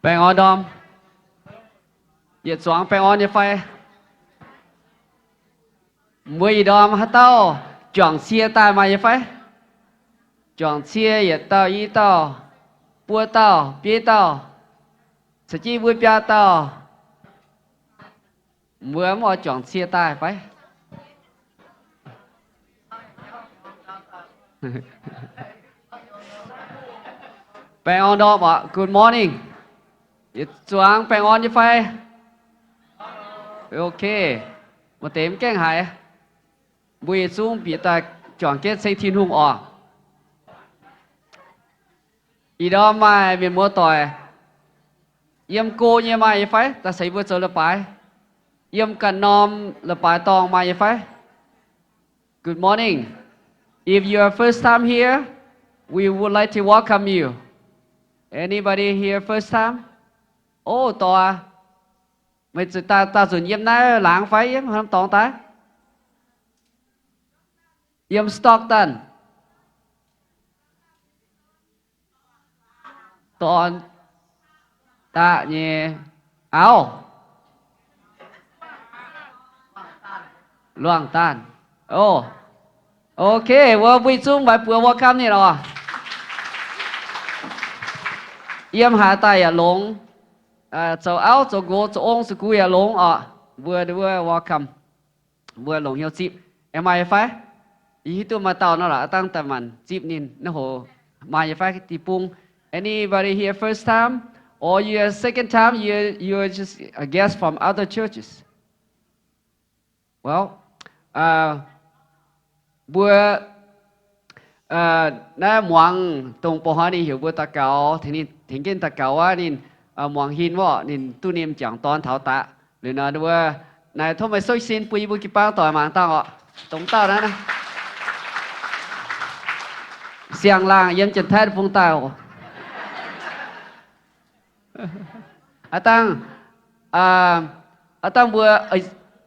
Baengh orn ndorm. Yietc zuangx baengh orn nyei fai? Mbuo ih ndorm haaix dauh juangc cie daaih maaih nyei fai? Juangc cie yietc dauh, i dauh, buo dauh, biei dauh, caux jienv mbuo biaa dauh. Mbuo mv oix juangc cie daaih fai? Baengh orn ndorm oc. Good morning. Yietc zuangx baengh orn nyei fai? Ok. Maaih deix mv gaengh haiz. Mbuo yietc zungv bieqc daaih juangc jienv ceng Tin-Hungh oc. Ih ndorm maaih mienh muoz doic yiem go nyei maaih nyei fai? Daaih ceix mbuo zoux leiz-baaix. Yiem ganh norm leiz-baaix dorngh maaih nyei fai? Good morning. If you are first time here, we would like to welcome you. Anybody here first time? Oh, dorh aqv. Meih zuqc daaih, daaih zunc yiem naaiv laangz fai yiem haaix norm dorngx daaih? Yiem Stockton. Dorn daqv nyei auv. Luangh daanh. O, ok, mbuo mbuo zungv mbaix buoz welcome ninh oc. Yiem haaix daaih yaac longx. Zoux auv zoux nqox zoux ong zoux gux yaac longx oc. Mbuo, mbuo welcome. Mbuo longc hnyouv zipv. Aengx maaih fai? Yie hiuv duqv maaih dauh nor lorqc, aav dangh daaih maanc zipv ninh naaiv hoc. Maaih nyei fai, deic-bung? Anybody here first time? Or you are second time? You, you are just a guest from other churches? Well, mbuo naaiv muangx dongh ba'hnoi ninh heuc mbuo daux gaux, tengx jienv daux gaux wuov, ninh muangx hin wuov, ninh duqv ninh m'jangc dorn taux daqc. Liuz nor, wuov, naaiv tov meih souv sin bun yie mbuo jiu-baang doic mangc dangh oc. Dongh dauh naaiv, siang-laangh yiem Janx-Taiv deic-bung daaih oc. Aav dangh, aav dangh mbuo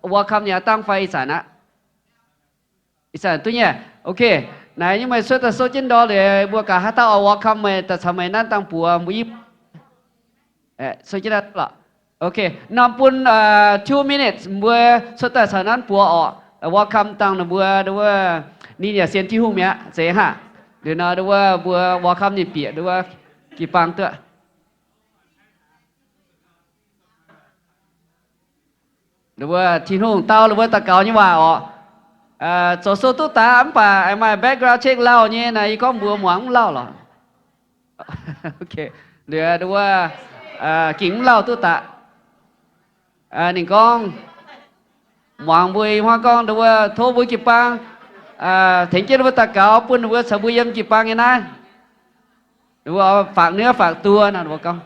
welcome ninh aav dangh fai ih zanc aqv? Ih zanc duqv nyei. Ok, naaiv nyungc meih cuotv daaih souv jienv ndor liuz, mbuo gaax haaix dauh oix welcome meih daaih caux meih nanv dangh buoz mbuo i, souv jienv lorqc. Ok, norm bun two minutes mbuo cuotv daaih caux nanv buoz oc. Welcome dangh ninh mbuo, ninh yaac sienx Tin-Hungh mi'aqv, zeiz haav. Liuz nor wuov mbuo welcome ninh bieqc wuov jiu-baang duqv. Wuov Tin-Hungh dau wuov daux gaux nyei waac oc. Zoux sou duqv daaih mv baac maaih background check lauh nyei naaiv, yie gorngv mbuox muangx mv lauh lorqc. Liuz wuov gengh mv lauh duqv daaih. Ninh gorngv, muangx mbuo ih hnoi gorngv wuov tov mbuo jiu-baang tengx jienv mbuo daux gaux bun ninh mbuo caux mbuo yiem jiu-baang nyei naaiv. Faqv nuov faqv duoh nor, mbuo gorngv,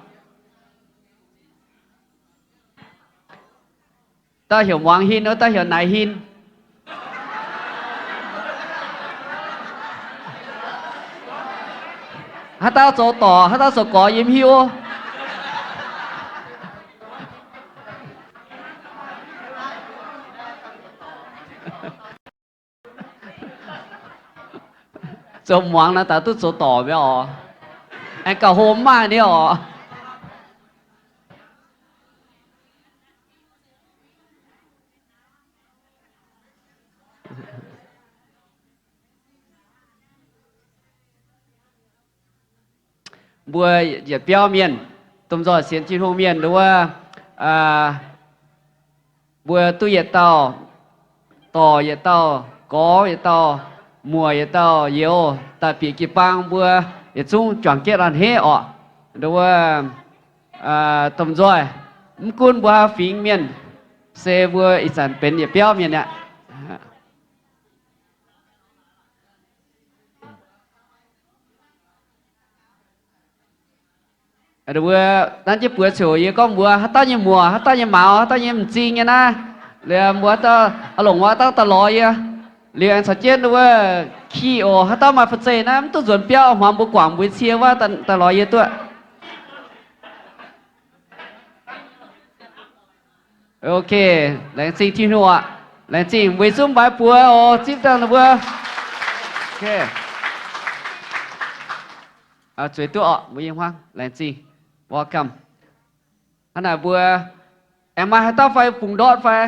dauh heuc muangx hin, wuov dauh heuc naaic hin. Haaix dauh zoux dorc, haaix dauh zoux gorx yie mv hiuv. Zoux muangx naaiv daaih duqv zoux dorc mi'aqv oc. Aengx gauh hlo mv maaih ni oc. Mbuo yietc biauv mienh, domh nzoih sienx Tin-Hungh mienh wuov, mbuo duqv yietc dauh dorc, yietc dauh gorx, yietc dauh muoc, yietc dauh youz daaih bieqc jiu-baang, mbuo yietc zungv juangc jienv a'hneiv oc. Wuov, domh nzoih, mv gunv mbuo haaix fingx mienh, se mbuo ih zanc benx yietc biauv mienh aqv. Mbuo nanv jienv buoz ziouc yie gorngv mbuox haaix dauh nyei muoc, haaix dauh nyei maux, haaix dauh nyei m'zing nyei naaiv. Liuz mbuo haaix dauh longc wuov dauh daaih lorz yie. Liuz aengx caux jienv wuov ki oc, haaix dauh maaih fu'zeiv naaiv mv duqv nzuonx biauv, hmuangx mbuo guangc mbuo cie wuov daaih lorz yie duqv. Ok, laengz zingh Tin-Hungh aqv. Laengz zingh mbuo zungv mbaix buoz oc, zipv dangh ninh mbuo. Zueiz duqv oc, mbuo yiem hmuangv. Laengz zingh. Welcome. Hnangv naaic mbuo aengx maaih haaix dauh fai fungx ndortv fai?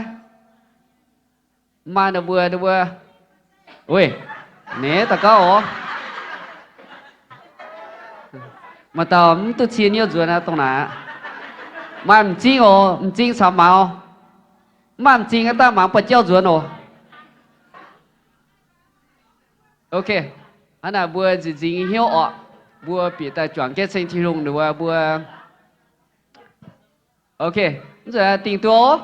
Maaih naaic mbuo, mbuo, weic, naaiv daux gaux oc. Maaih dauh mv duqv cie hnyouv nzuonx aqv, dongh naaic aqv. Maaih m'zing oc, m'zing caux maux. Mv maaih m'zing aqv, dangh mangc buatc jauv nzuonx oc. Ok, hnangv naaic mbuo nzieqc nzingx nyei hnyouv orqc, mbuo bieqc daaih juangc jienv ceng Tin-Hungh nduov mbuo. Ok, mv nzunc dingh duqv oc.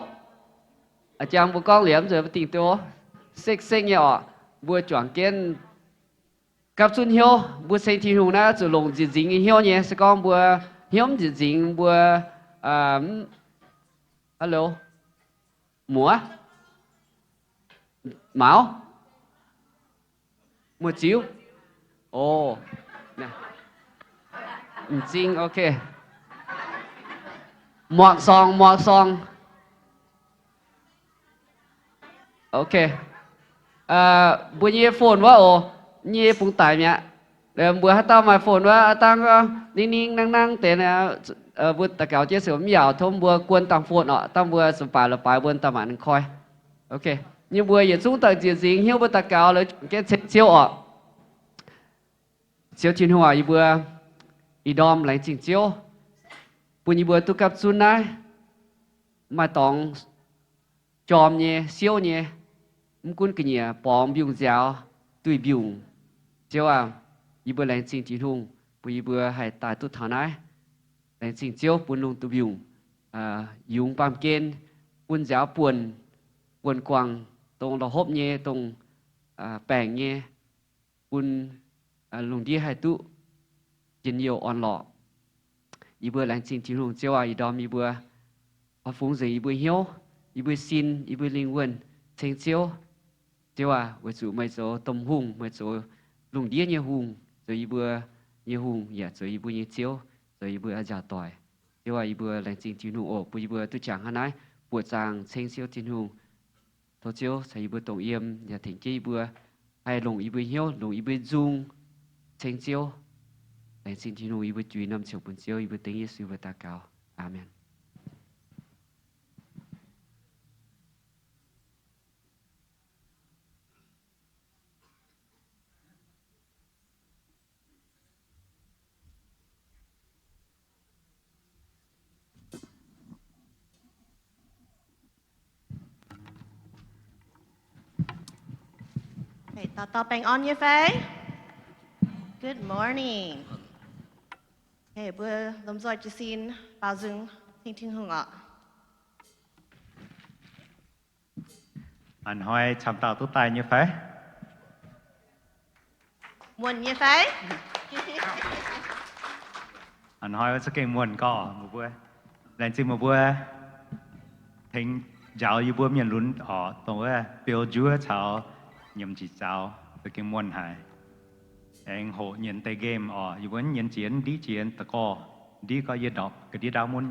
A'jang mbuo gorngv liuz mv nzunc mbuo dingh duqv oc. Sekv-sekv nyei orqc, mbuo juangc jienv gapv zunv hnyouv, mbuo ceng Tin-Hungh naaiv zuqc longc nzieqc nzingx nyei hnyouv nyei. Se gorngv mbuo hnyouv mv nzieqc nzingx mbuo, hello, muoz, maux, muoz-ziux, o, m'zing, ok, muangx sorng, muangx sorng. Ok. Mbuo nyei phone wuov oc, nyei bungx daic mi'aqv. Mbuo haaix dauh maaih phone wuov, dangh ning ning nangv nangv deix, mbuo daux gaux jienv ziouc mv yaauc, tov mbuo guon dangh phone orqc, dangh mbuo zuqc baaix la'baaix mbuo daaih maanc ninh koi. Ok. Nyei mbuo yietc zungv daaih nzieqc nzingx hnyouv mbuo daux gaux, la'guaih ceng Ziouv orqc. Ziouv Tin-Hungh aac, yie mbuo ih ndorm laengz zingh Ziouv bun yie mbuo duqv gapv zunv naaiv, maaih dorngx jorm nyei, siouv nyei, mv gunv ga'nyiec borngz mbiungc nziaaux duih mbiungc. Ziouv aac, yie mbuo laengz zingh Tin-Hungh bun yie mbuo haih daaih duqv taux naaiv. Laengz zingh Ziouv bun lungh duih mbiungc yungz baamh gen, bun nziaaux buonc, buonc guangc, dongh la'hopv nyei, dongh baengc nyei, bun lungh ndiev haih duqv njien-youh orn-lorqc. Yie mbuo laengz zingh Tin-Hungh. Ziouv aac, ih ndorm yie mbuo oix fungx nzengc yie mbuo hnyouv, yie mbuo sin, yie mbuo lingh wuonh ceng Ziouv. Ziouv aac, weic zuqc meih zoux domh hungh, meih zoux lungh ndiev nyei hungh, zoux yie mbuo nyei hungh, yaac zoux yie mbuo nyei Ziouv, zoux yie mbuo nziaauc doic. Ziouv aac, yie mbuo laengz zingh Tin-Hungh oc, bun yie mbuo duqv jangx hnangv naaiv buoqc zaangc ceng Ziouv Tin-Hungh. Tov Ziouv caux yie mbuo dongh yiem yaac tengx jienv yie mbuo haih longc yie mbuo hnyouv, longc yie mbuo nzung ceng Ziouv. Laengz zingh Tin-Hungh, yie mbuo juix norm ziouc bun Ziouv, yie mbuo dengv Yesu mbuo daux gaux. Aamen. Dauh dauh baengh orn nyei fai? Good morning. Mbuo lomh nzoih jiez sin baaux nzung ceng Tin-Hungh oc. A'hnoi camv dauh duqv daaih nyei fai? Muonc nyei fai? A'hnoi za'gengh muonc gorqv, meih mbuo. Laengz zingh meih mbuo tengx njaaux yie mbuo mienh lunx oc, dongh wuov biou njuov caux nyiemc njiec zaux, za'gengh muonc haic. Aengx hoqc nyienz deix game oc, yie mbuo nyienz jiex, ndiqv jiex da'gorh, ndiqv gorx yie ndorpc ga'ndiev ndaauv mun.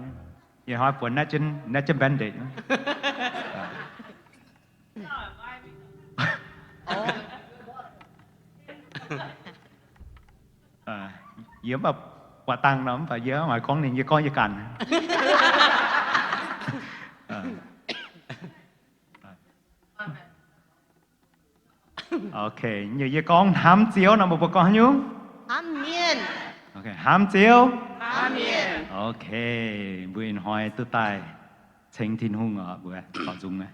Yie hnoi buonc naaiv jienv, naaiv jienv bandage. Yie mv baac buatc dangh nor, mv baac yie maiv gorngv ninh, yie gorngv yie ganh. Ok, yie gorngv hnamv Ziouv nor, mbuo mbuo gorngv haaix nyungc? Hnamv Ziouv. Ok, mbuo ih hnoi duqv daaih ceng Tin-Hungh oc, mbuo oix nzung aqv.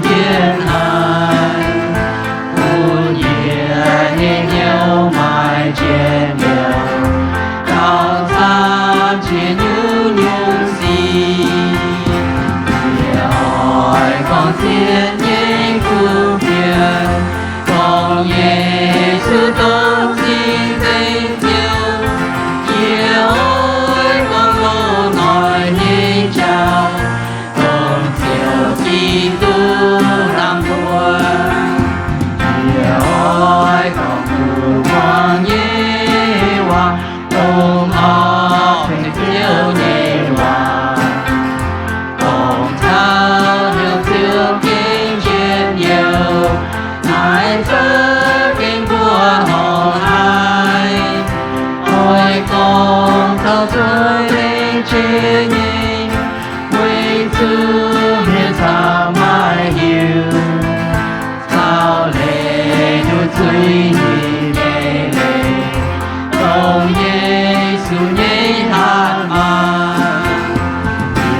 Zien haic, bun yie nyei hnyouv maaih njien-youh, taux camv jiex nyungc-nyungc sic. Yie oix gorngv zien nyei kuv fienx, gorngv Yesu dongh cing-nzengc Ziouv. Yie oix gorngv loz-hnoi nyei jauv, dongh Ziouv Giduc hnamv mbuo. Yie oix gorngv kuv muangx nyei waac, dongh auv tengx Ziouv nyei waac, dongh taux hnyouv Ziouv gengh njien-youh, naaiv za'gengh mbuo horpc haic. Oix gorngv taux zuov lengc jiex nyei, weic zuqc mienh camv maiv hiuv caux leih duqv zuiz-nyim nyei leiz, dongh Yesu nyei hatc maaz.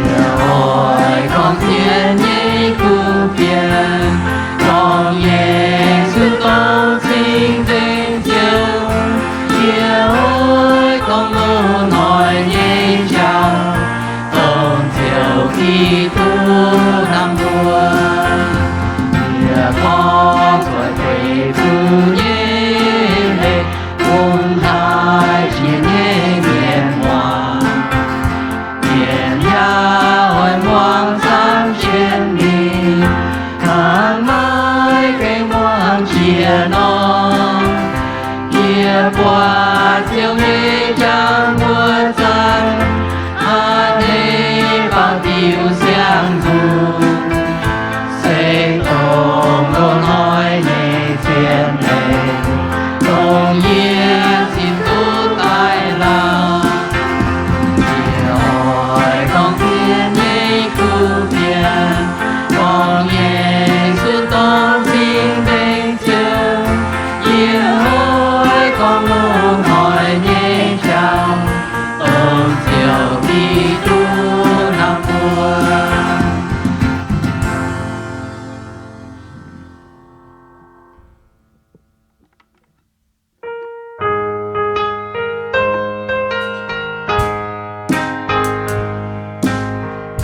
Yie oix gorngv zien nyei kuv fienx, gorngv Yesu dongh cing-nzengc Ziouv. Yie oix gorngv loz-hnoi nyei jauv, dongh Ziouv Giduc hnamv mbuo. Yie gorngv cuotv deic-bung nyei leiz bun haih jiex nyei mienh muangx. Mienh yaac oix muangx camv jienv mingh, kangv maiv gaengh muangx jiex nor. Yie buatc Ziouv nyei jangx mbuo zanc, a'hneiv baamh diuh siang-nzung, se dongh loz-hnoi nyei zien leiz, dongh yie zinh duqv daaih lauh. Yie oix gorngv zien nyei kuv fienx, gorngv Yesu dongh cing-nzengc Ziouv. Yie oix gorngv loz-hnoi nyei jauv, dongh Ziouv Giduc hnamv mbuo.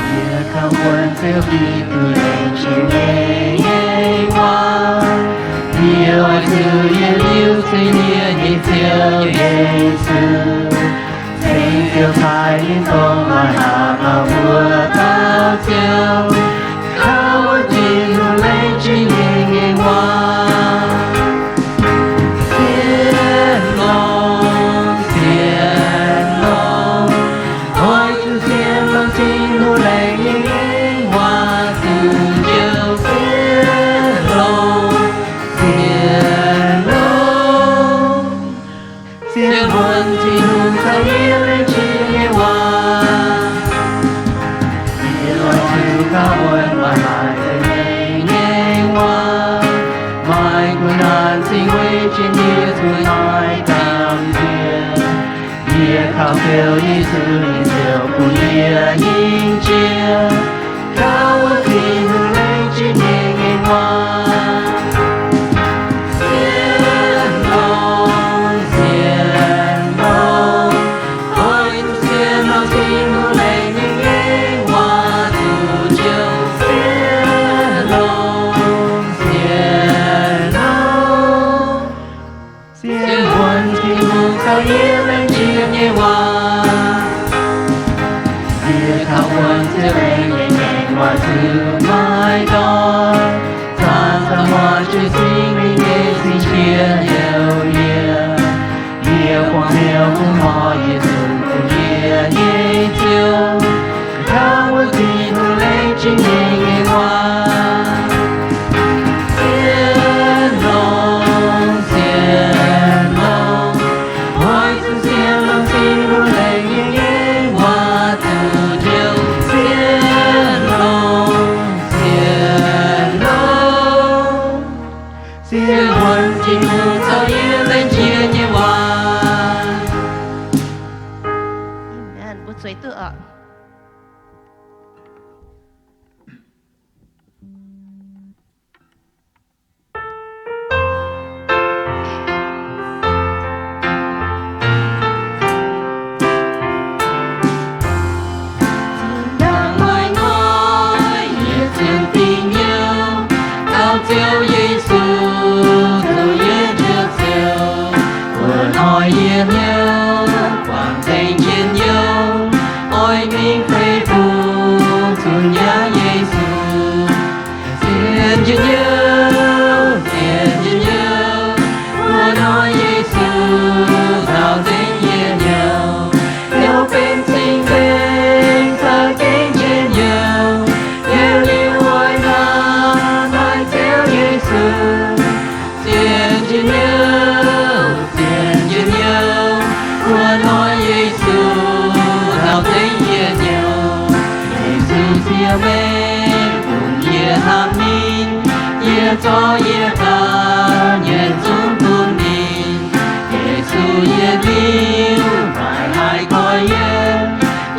Yie kangv wuonv Ziouv Giduc lengc jiex nyei waac. Yie oix zuqc yietc liuz zingh yie nyei Ziouv Yesu. Ceng Ziouv cai ninh dongh maaih haaix dauh mbuo dauh Ziouv, kaux wuov Tin-Hungh lengc jiex nyei waac. Sienx longx, sienx longx, oix zuqc sienx longx Tin-Hungh lengc nyei waac duqv njoux. Sienx longx, sienx longx, sienx wuonx Tin-Hungh caux yie lengc jiex nyei waac. Yie oix zuqc kaux wuonx maaih haaix deix lengc nyei waac, maaih kuv naanc cingx weic jienv yie zuqc maaih gamh nziex. Yie kaux Ziouv Yesu nyei Ziouv bun yie nyei jiex, kaux wuonx Tin-Hungh lengc jiex nyei waac. Sienx longx, sienx longx, oix zuqc sienx longx Tin-Hungh lengc nyei waac duqv njoux. Sienx longx, sienx longx, sienx wuonx Tin-Hungh caux yie lengc jiex nyei waac. Yie kaux wuonx Ziouv lengc nyei Ziouv Yesu, zuqc yie njoux ziouc, wuov hnoi yie hnyouv guangc nzengc njien-youh, oix mingh fei fungx zunc yaac Yesu. Zien njien-youh, zien njien-youh, wuov hnoi Yesu nzaaux nzengc yie njoux, hnyouv benx cing-nzengc za'gengh njien-youh, yie liuz oix nor maaih Ziouv Yesu. Zien njien-youh, zien njien-youh, wuov hnoi Yesu nzaaux nzengc yie njoux. Yesu ziec mengh bun yie hnamv ninh, yie zorqv yie ganh nyienx zungv bun ninh. Yesu yietc liuz maiv haih goiv yie,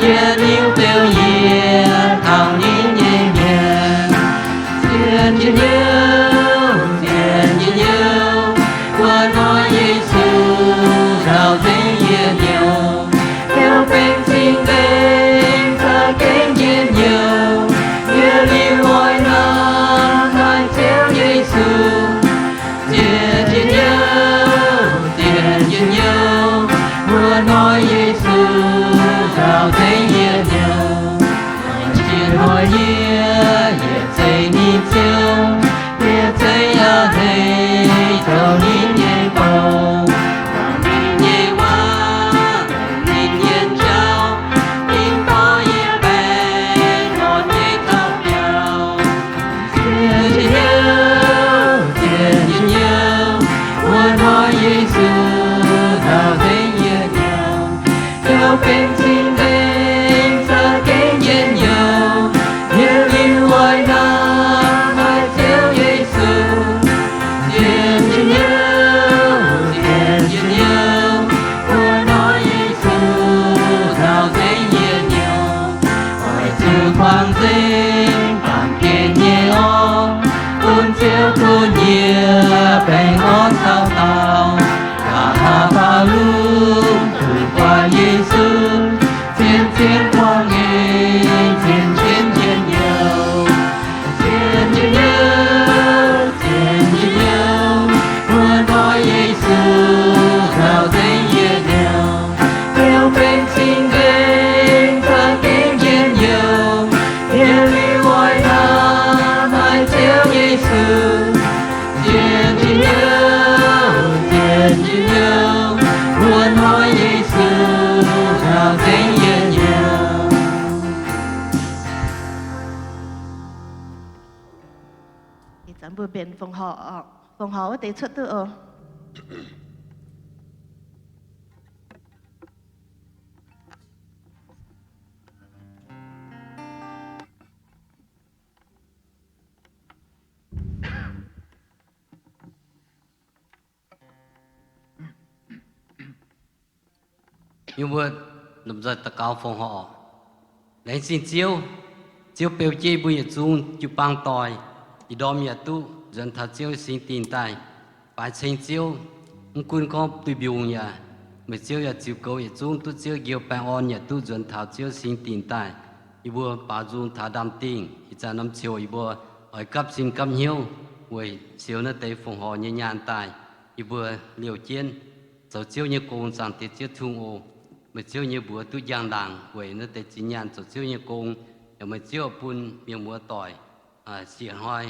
yietc liuz beu yie taux ninh nyei mienh. Zien njien-youh, zien njien-youh, wuov hnoi Yesu nzaaux nzengc yie njoux, hnyouv benx cing-nzengc za'gengh njien-youh, yie liuz oix nor maaih Ziouv Yesu. Zien njien-youh, zien njien-youh, wuov hnoi Yesu nzaaux nzengc yie njoux. Maaih njien hnoi yie yietc zeiz ninh Ziouv, yie zeiz a'hneiv zoux ninh nyei bou. Mangc ninh nyei waac, mangc ninh nyei jauv, ninh dorh yie baengh orn nyei gauh biauv. Zien njien-youh, zien njien-youh, wuov hnoi Yesu nzaaux nzengc yie njoux, hnyouv benx cing-nzengc za'gengh njien-youh, yie liuz oix nor maaih Ziouv Yesu. Zien njien-youh, zien njien-youh, wuov hnoi Yesu nzaaux nzengc yie njoux, oix zuqc kuangx nzengc baamh gen nyei orv, bun Ziouv bun yie baengh orn taux daauh. Nqa'haav faaux lungh duqv buatc Yesu, zien-zien buangh nyei, zien-zien njien-youh. Zien njien-youh, zien njien-youh, wuov hnoi Yesu nzaaux nzengc yie njoux, hnyouv benx cing-nzengc za'gengh njien-youh, yie liuz oix nor maaih Ziouv Yesu. Zien njien-youh, zien njien-youh, wuov hnoi Yesu nzaaux nzengc yie njoux. Ih zanc mbuo mbenc fongc horc, fongc horc wuov deix cuotv duqv oc. Yie mbuo lomh nzoih daux gaux fongc horc. Laengz zingh Ziouv. Ziouv beu jienv mbuo yietc zungv jiu-baang doic, ih ndorm yaac duqv nzuonx taux Ziouv singx dingh daaih. Faix ceng Ziouv, mv gunv gorngv duih mbiungc yaac, meih Ziouv yaac ziux goux yietc zungv duqv Ziouv njoux baengh orn yaac duqv nzuonx taux Ziouv singx dingh daaih. Yie mbuo baaux nzung taux ndaamv-dingh, ih zanc norm ziouc yie mbuo oix gapv sin gapv hnyouv weic siou naaiv deix fongc horc nyei nyaanh daaih. Yie mbuo liouh jienv zoux Ziouv nyei gong. Zaangc Diex Ziouv Tin-Hungh oc, meih Ziouv nyei mbuox duqv njang-laangc weic naaiv deix zinh nyaanh zoux Ziouv nyei gong. Yaac meih Ziouv bun mienh muoz doic siec hnoi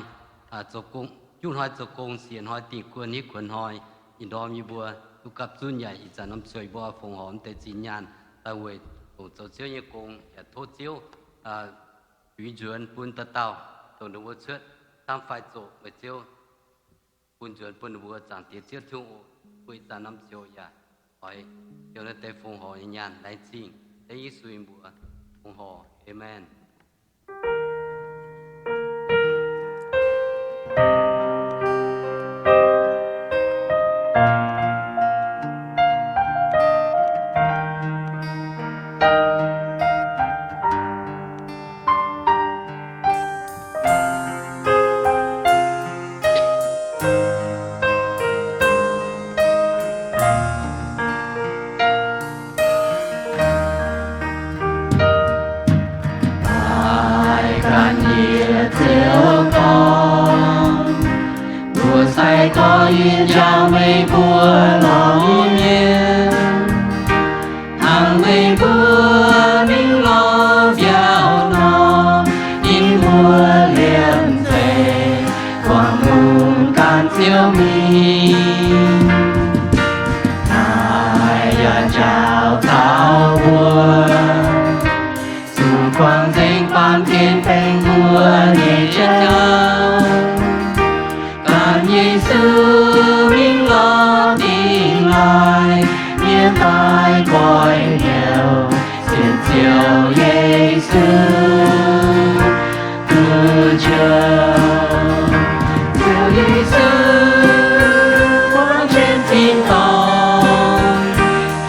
zoux gong, juqv hnoi zoux gong, siec hnoi dingh guon, hitv kuonx hnoi. Ih ndorm yie mbuo duqv gapv zunv yaac ih zanc norm ziouc yie mbuo fongc horc naaiv deix zinh nyaanh daaih weic dongh zoux Ziouv nyei gong. Yaac tov Ziouv juix nzuonx bun dauh dauh dongh ninh mbuo cuotv camv fai zoqc, meih Ziouv bun nzuonx bun ninh mbuo. Zaangc Diex Ziouv Tin-Hungh oc, mbuo ih zanc norm ziouc yaac oix siou naaiv deix fongc horc nyei nyaanh. Laengz zingh dengv Yesu nyei mbuox fongc horc. Aamen. gorx yie njaaux meih mbuo lorz mienh, hnangv meih mbuo mingh lorz mbiauh nor, ninh mbuo liemh zeih buangh lungh ganh ziouc mingh. Naaiv yaac njaaux taux mbuo zuqc buangh nzengc baamh gen baengh mbuo nyei jauv. Ganh Yesu mingh lorz dingh laaih, mienh daaih nqoi heuc sienx Ziouv Yesu. Duqv njoux Ziouv Yesu buangv jienv tin-dorngh,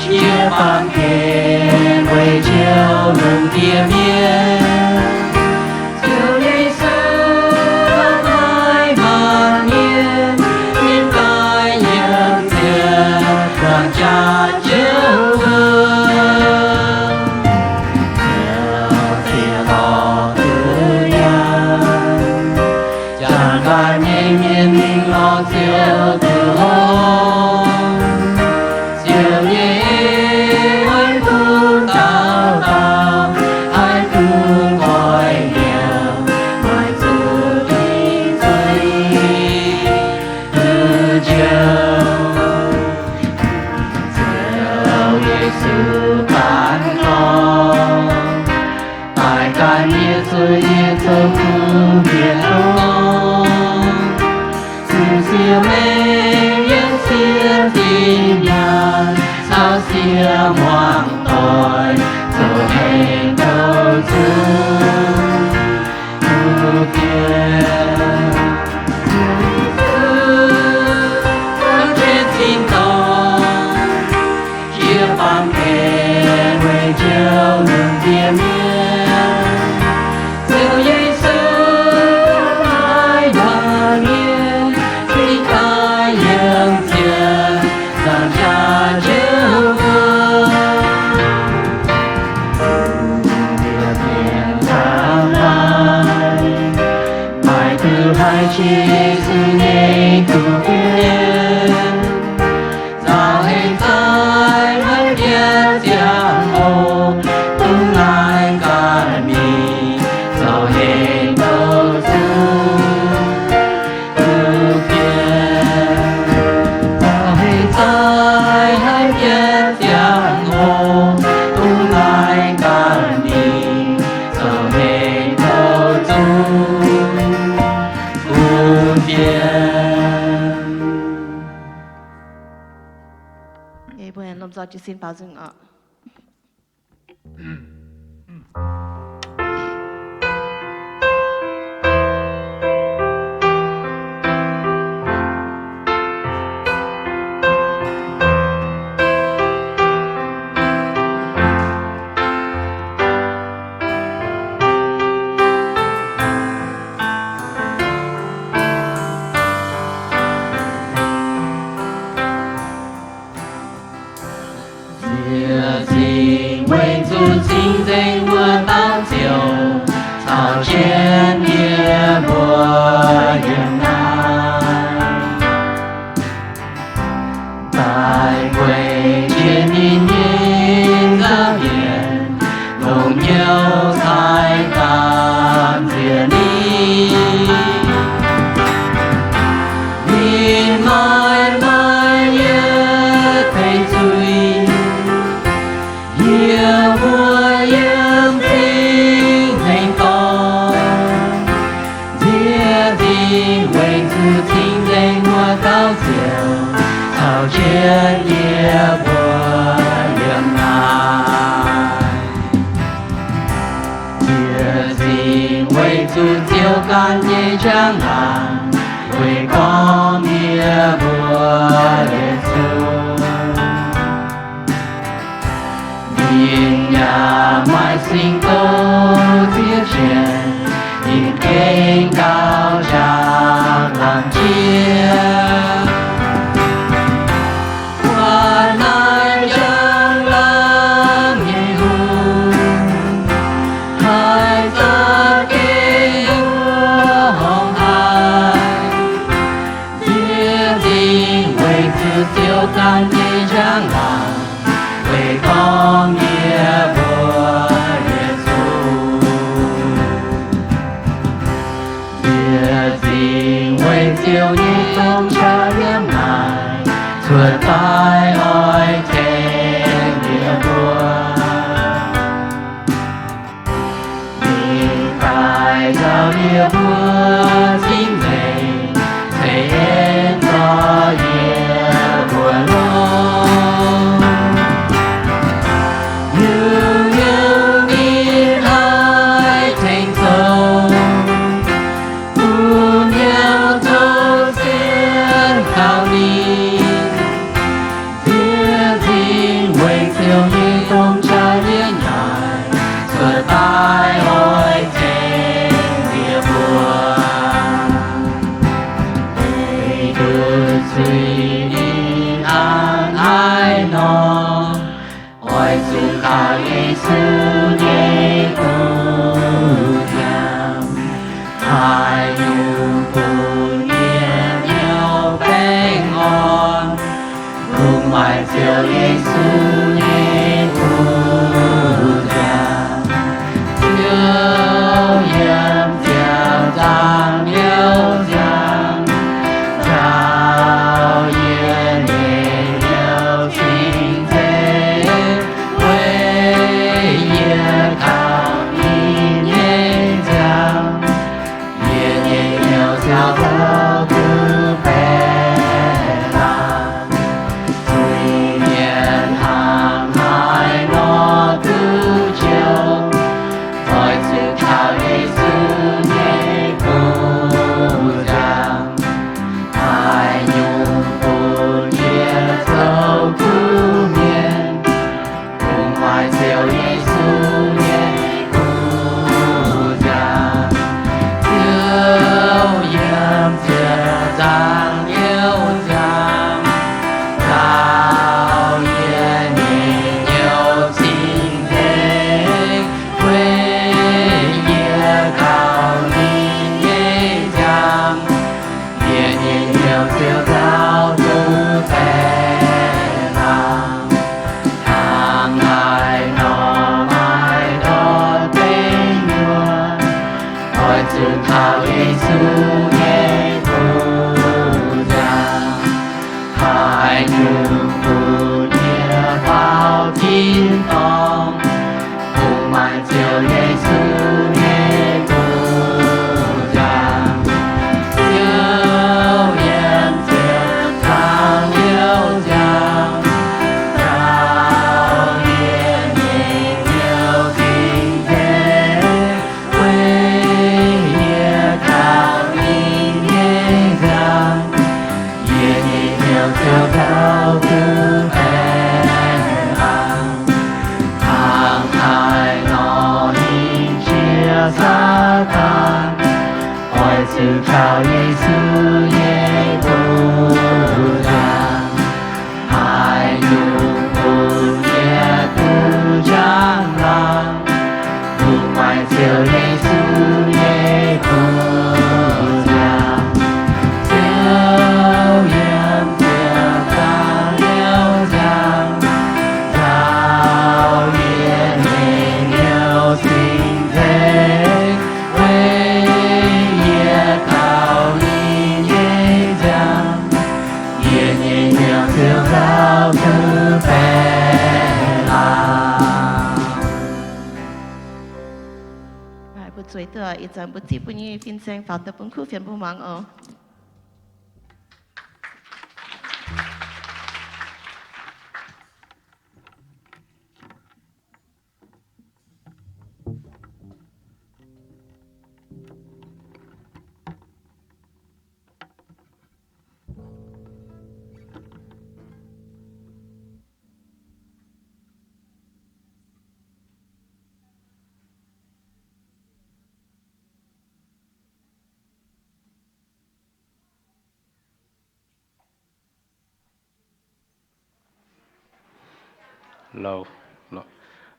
jiex baamh gen weic Ziouv lungh ndiev mienh. Ziouv Yesu daaih maanc mienh, ninh daaih yiem ziepc nzaangc jaax Ziouv wuov. Ziouv ziex lorz duqv nyaanh, jangx ganh nyei mienh mingh lorz Ziouv duqv hlo. Ziouv nyei oix duqv dauh dauh haih duqv nqoi heuc, maaih zuqc dingc zuiz duqv njoux. Ziouv Yesu ganh gorngv, daaih ganh nyei zuiz yie zoux kuv mienh gorngv, zuqc sie mengh yiem sie zinh nyaanh caux sie muangx doic zoux hengx douc zungv duqv bieqc. Buangv jienv tin-dorngh, jiex baamh gen weic Ziouv lungh ndiev mienh. Ziouv Yesu daaih maanc mienh, ninh daaih yiem ziepc nzaangc jaax Ziouv wuov. Lungh ndiev mienh hnangv naaiv, maaih duqv haih jiex Yesu nyei zuqc bieqc. Nzauh hengx zaih haih bieqc ziangh hoc, dongh naaiv ganh mingh zoux hengx douc zungv duqv bieqc. Nzauh hengx zaih haih bieqc ziangh hoc, dongh naaiv ganh mingh zoux hengx douc zungv duqv bieqc. Mbuo lomh nzoih jiez sin baaux nzung oc. Nziex zingh weic zuqc cing-nzengc wuov dauh Ziouv caux jienv yie mbuo yiem naaiv. Daaih gueic jienv ninh nyei nzauh mienh, longc hnyouv cai gamh nziex ninh. Ninh maaih maaih yietc deix zuiz, yie mbuo yiem cing-nzengc dorngh. Nziex zingh weic zuqc cing-nzengc wuov dauh Ziouv caux jienv yie mbuo yiem naaiv. Nziex zingh weic zuqc Ziouv ganh nyei njang-laangc, weic gorngv yie mbuo yietc zungv. Ninh yaac maaih singx douh ziex jienc, ninh gengh gauh jangx laangc jiex. Guanh naaiv njang-laangc nyei hungh, haih za'gengh mbuoqc horngh haaix. Nziex Zaangc nyei njang-laangc, weic gorngv yie mbuo yietc zungv. Yie zingh weic Ziouv nyei domh qaqv yiem naaic, cuotv daaih oix tengx yie mbuo. Ninh daaih nzauh yie mbuo cingv nzengc, ceix en zorc yie mbuo longx. Nyungc-nyungc ninh haih tengx zoux, bun hnyouv tov sienx kaux ninh. Yie zingh weic Ziouv nyei domh qaqv yiem naaic, cuotv daaih oix tengx yie mbuo. Meih nduqc zuiz ninh hnangv haaix nor, oix zuqc kaux Yesu nyei guv nziaamc, haaix nyungc bun yie hnyouv baengh orn. Kungx maaih Ziouv Yesu nyei guv nziaamc, Ziouv yiem ziepc nzaangc liouh nziaamv, nzauh yie nyei hnyouv cing-nzengc, weic yie kaux ninh nyei nziaamv. Yie nyei hnyouv ziouc zoux duqv baeqc laangc. Zuiz-mienh hnangv haaix nor duqv jouh, oix zuqc kaux Yesu nyei guv nziaamc. Haaix nyungc bun yie zoux kuv mienh, kungx maaih Ziouv Yesu nyei guv nziaamc. Ziouv yiem ziepc nzaangc liouh nziaamv, nzauh yie nyei hnyouv cing-nzengc, weic yie kaux ninh nyei nziaamv. Yie nyei hnyouv ziouc zoux duqv baeqc laangc. Hnangv haaix nor maaih ndortv deic nyuoqc, oix zuqc kaux Yesu nyei guv nziaamv. Haaix nyungc bun yie faaux tin-dorngh, kungx maaih Ziouv Yesu nyei guv nziaamv. Ziouv yiem ziepc nzaangc liouh nziaamv, nzauh yie nyei hnyouv cing-nzengc, weic yie kaux ninh nyei nziaamv. Yie nyei hnyouv ziouc zoux duqv baeqc laangc. Hnangv haaix nor ninh qiex Saadaan, oix zuqc kaux Yesu nyei guv nziaamv. Haaix nyungc bun yie duqv njang-laangc, kungx maaih Ziouv Yesu nyei guv nziaamv. Ziouv yiem ziepc nzaangc liouh nziaamv, nzauh yie nyei hnyouv cing-nzengc, weic yie kaux ninh nyei nziaamv. Yie nyei hnyouv ziouc zoux duqv baeqc laangc. Mbuo zueiz duqv, ih zanc mbuo ziqv mbuo nyei fin-saeng faaux daaih bun kuv fienx mbuo muangx oc. Hello. Hello.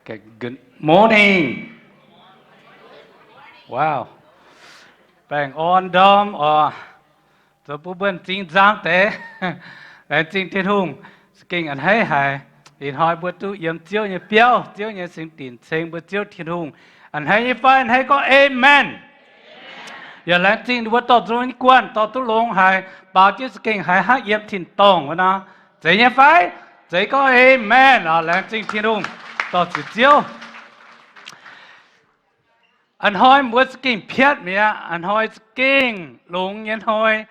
Okay, good morning. Wow. Baengh orn ndorm oc. Zoux bun mbuo m'zing nzang deix, laengz zingh Tin-Hungh. Za'gengh a'hneiv haic. Ih hnoi mbuo duqv yiem Ziouv nyei biauv, Ziouv nyei singx dinc ceng mbuo Ziouv Tin-Hungh. A'hneiv nyei fai? A'hneiv gorngv Aamen. Yaac laengz zingh ninh mbuo dorh nzung nyei guanh dorh duqv longx haic, baaux jienv za'gengh haiz hnangv yiem tin-dorngh wuov nor. Zeiz nyei fai? Zeiz gorngv Aamen. Laengz zingh Tin-Hungh, dorh ziec Ziouv. A'hnoi mbuo za'gengh piatv mi'aqv. A'hnoi za'gengh longx nyei hnoi.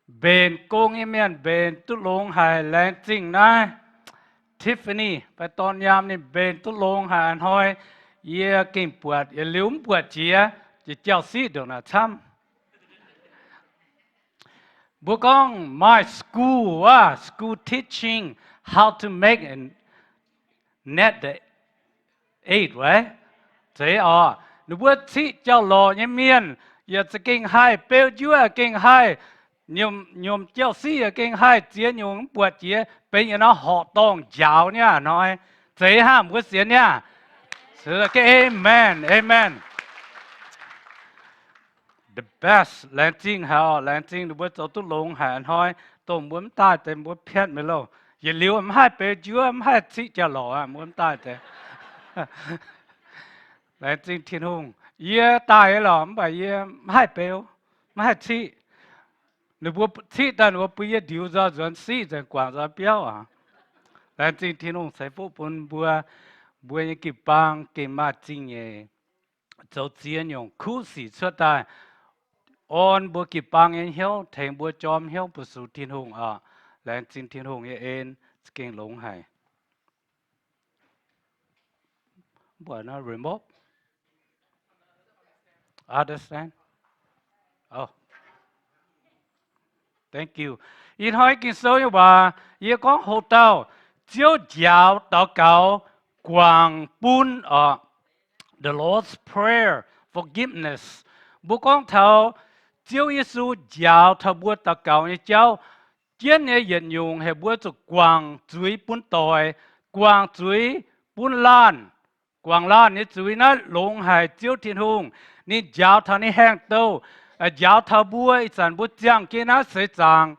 Mbenc gong nyei mienh mbenc duqv longx haic. Laengz zingh naaiv Tiffany fai dorn nyaam ninh mbenc duqv longx haic a'hnoi. Yie gengh buatc, yietc liuz mv buatc jiex, jiex jauv-siqv ndongc naaic camv. Mbuo gorngv my school, ah, school teaching how to make a net the eight, right? Zeiz oc. Ninh mbuo ciqv jauv-lorqc nyei mienh yaac za'gengh haih beu njuov, gengh haih nyiemc, nyiemc jauv-siqv yaac gengh haih ziex nyungc mv buatc jiex, benx yietc norm horqc dorngh njaaux niaa hnoi. Zeiz hnangv mbuo sienx niaa? Amen, amen. The best, laengz zingh haic, laengz zingh ninh mbuo zoux duqv longx haic hnoi, dongh mbuo mv daaih deix mbuo piatv mi'aqv loh. Yietc liuz mv haih beu njuov, mv haih ciqv jauv-lorqc, mbuo mv daaih deix. Laengz zingh Tin-Hungh. Yie daaih lorqc mv baac yie mv haih beu, mv haih ciqv. Ninh mbuo ciqv daaih ninh mbuo bun yie ndiux nzoih nzuonx siqv nzengc guangc nzoih biauv aqv. Laengz zingh Tin-Hungh ceix fuqv bun mbuo, mbuo nyei jiu-baang gengh maaih zingh nyeic zoux ziex nyungc kuv sic cuotv daaih orn mbuo jiu-baang nyei hnyouv, tengx mbuo jorm hnyouv bu sux Tin-Hungh oc. Laengz zingh Tin-Hungh nyei en, za'gengh longx haic. Mv buatc nor remote. Understand? Oh. Thank you. Ih hnoi Ging-Sou nyei waac yie gorngv hoc dauh Ziouv njaaux daux gaux guangc bun oc. The Lord's Prayer, forgiveness. Mbuo gorngv taux Ziouv Yesu njaaux taux mbuo daux gaux nyei jauv, jienv nyei yietc nyungc heuc mbuo zuqc guangc zuiz bun doic, guangc zuiz bun laanh. Guangc laanh nyei zuiz naaiv longx haic. Ziouv Tin-Hungh ninh njaaux taux ninh haengh douh, njaaux taux mbuo ih zanc mbuo ziangh jienv naaiv seix zaangc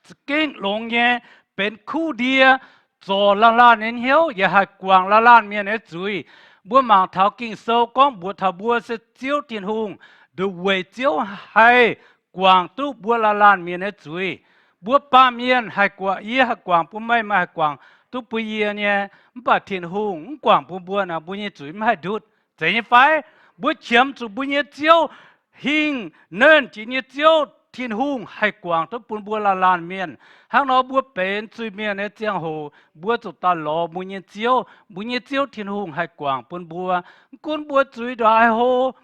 za'gengh longx nyei, benx kuv ndie, zorc laanh laanh nyei hnyouv, yaac haih guangc laanh laanh mienh nyei zuiz. Mbuo mangc taux Ging-Sou gorngv mbuox taux mbuo se Ziouv Tin-Hungh, nduqc weic Ziouv haih guangc duqv mbuo laanh laanh mienh nyei zuiz. Mbuo baamh mienh haih guangc, yie haih guangc bun meih, meih haih guangc duqv bun yie nyei. Mv baac Tin-Hungh mv guangc bun mbuo nor, mbuo nyei zuiz mv haih ndutv. Zeiz nyei fai? Mbuo qiemx zuqc mbuo nyei Ziouv, hingh nernh jiex nyei Ziouv Tin-Hungh haih guangc duqv bun mbuo laanh laanh mienh. Hnangv nor mbuo benx zuiz-mienh nyei ziangh hoc, mbuo zuqc daaih lorz mbuo nyei Ziouv. Mbuo nyei Ziouv Tin-Hungh haih guangc bun mbuo. Mv gunv mbuo zuiz ndongc haaix hlo,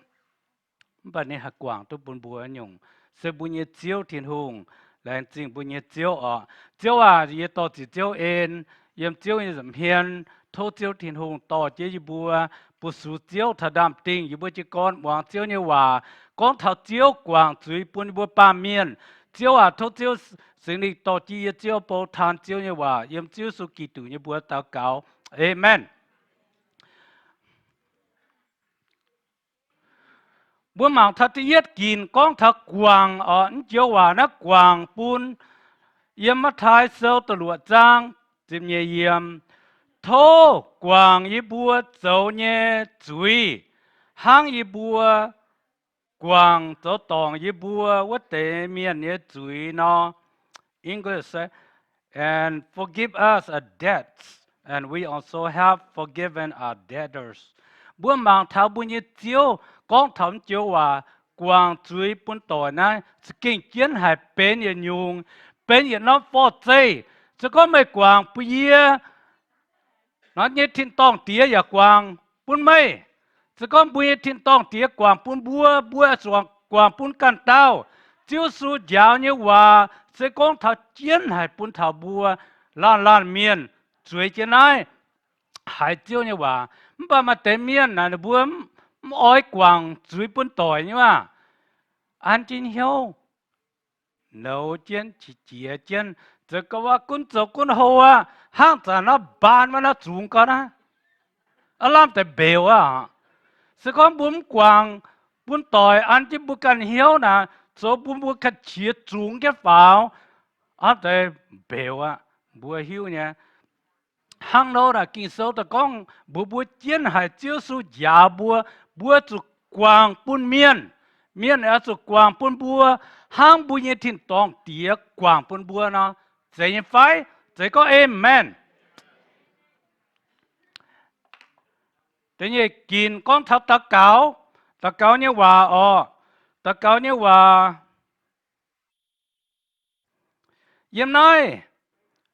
mv baac ninh haih guangc duqv bun mbuo nyungc. Se mbuo nyei Ziouv Tin-Hungh. Laengz zingh mbuo nyei Ziouv oc. Ziouv aac, yie dorh ziec Ziouv en, yiem Ziouv nyei nza'hmien, tov Ziouv Tin-Hungh dorh jienv yie mbuo bu sux Ziouv taux ndaamv-dingh yie mbuo jiez gorn muangx Ziouv nyei waac, gorngv taux Ziouv guangc zuiz bun yie mbuo baamh mienh. Ziouv aac, tov Ziouv Singx Lingh dorh jienv yie Ziouv bou taan Ziouv nyei waac, yiem Ziouv Yesu Giduc nyei mbuox daux gaux. Aamen. Mbuo mangc taux da'yietv ginc gorngv taux guangc oc. Mv joux waac naaiv guangc bun, yiem Matv^taai Sou da'luoqc zaang ziepc nyeic yiemc, tov guangc yie mbuo zoux nyei zuiz, hnangv yie mbuo guangc zoux dorngc yie mbuo wuov deix mienh nyei zuiz nor. English says, and forgive us our debts, and we also have forgiven our debtors. Mbuo mangc taux mbuo nyei Ziouv gorngv taux mv joux waac guangc zuiz bun doic naaiv za'gengh jienv haic benx yietc nyungc, benx yietc norm forv-zeih. Se gorngv meih guangc bun yie, naaiv nyei tin-dorngh Diex yaac guangc bun meih. Se gorngv mbuo nyei tin-dorngh Diex guangc bun mbuo, mbuo zuqc guangc bun ganh dauh. Ziouv Yesu njaaux nyei waac se gorngv taux jienv haic bun taux mbuo laanh laanh mienh zueiz jienv naaiv haiz Ziouv nyei waac. Mv baac maaih deix mienh naaic ninh mbuo mv oix guangc zuiz bun doic nyei maah. An jienv hnyouv nouz jienv, qiex jiez jienv, zoux gau gunv zoux gunv hlo aqv, hnangv zanc naaiv mbaan wuov naaiv zungx gau naaiv, aav lamh deix mbeux aqv. Se gorngv mbuo mv guangc bun doic an jienv mbuo ganh hnyouv naaic, zoux bun mbuo ganh qiex zungx jienv faaux, aav deix mbeux aqv. mbuo hiuv nyei. Hnangv nor naaic Ging-Sou daaih gorngv mbuox mbuo jienv haic Ziouv Yesu njaaux mbuo, mbuo zuqc guangc bun mienh, mienh oix zuqc guangc bun mbuo, hnangv mbuo nyei tin-dorngh Diex guangc bun mbuo nor. Zeiz nyei fai? Zeiz gorngv amen. Da'nyeic ginc gorngv taux daux gaux, daux gaux nyei waac orqc, daux gaux nyei waac. Yiem naaiv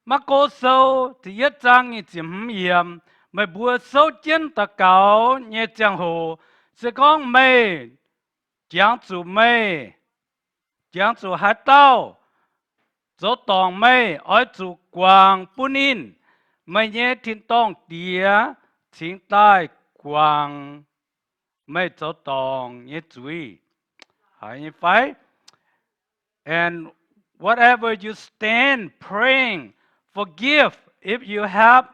Maako Sou ziepc yietv zaang nyic ziepc hmz yiemc, meih mbuo souv jienv daux gaux nyei ziangh hoc, se gorngv meih jangx zuqc meih, jangx zuqc haaix dauh zoux dorngc meih, oix zuqc guangc bun ninh. Meih nyei tin-dorngh Diex cingx daaih guangc meih zoux dorngc nyei zuiz. Haiz nyei fai? And whatever you stand praying, forgive if you have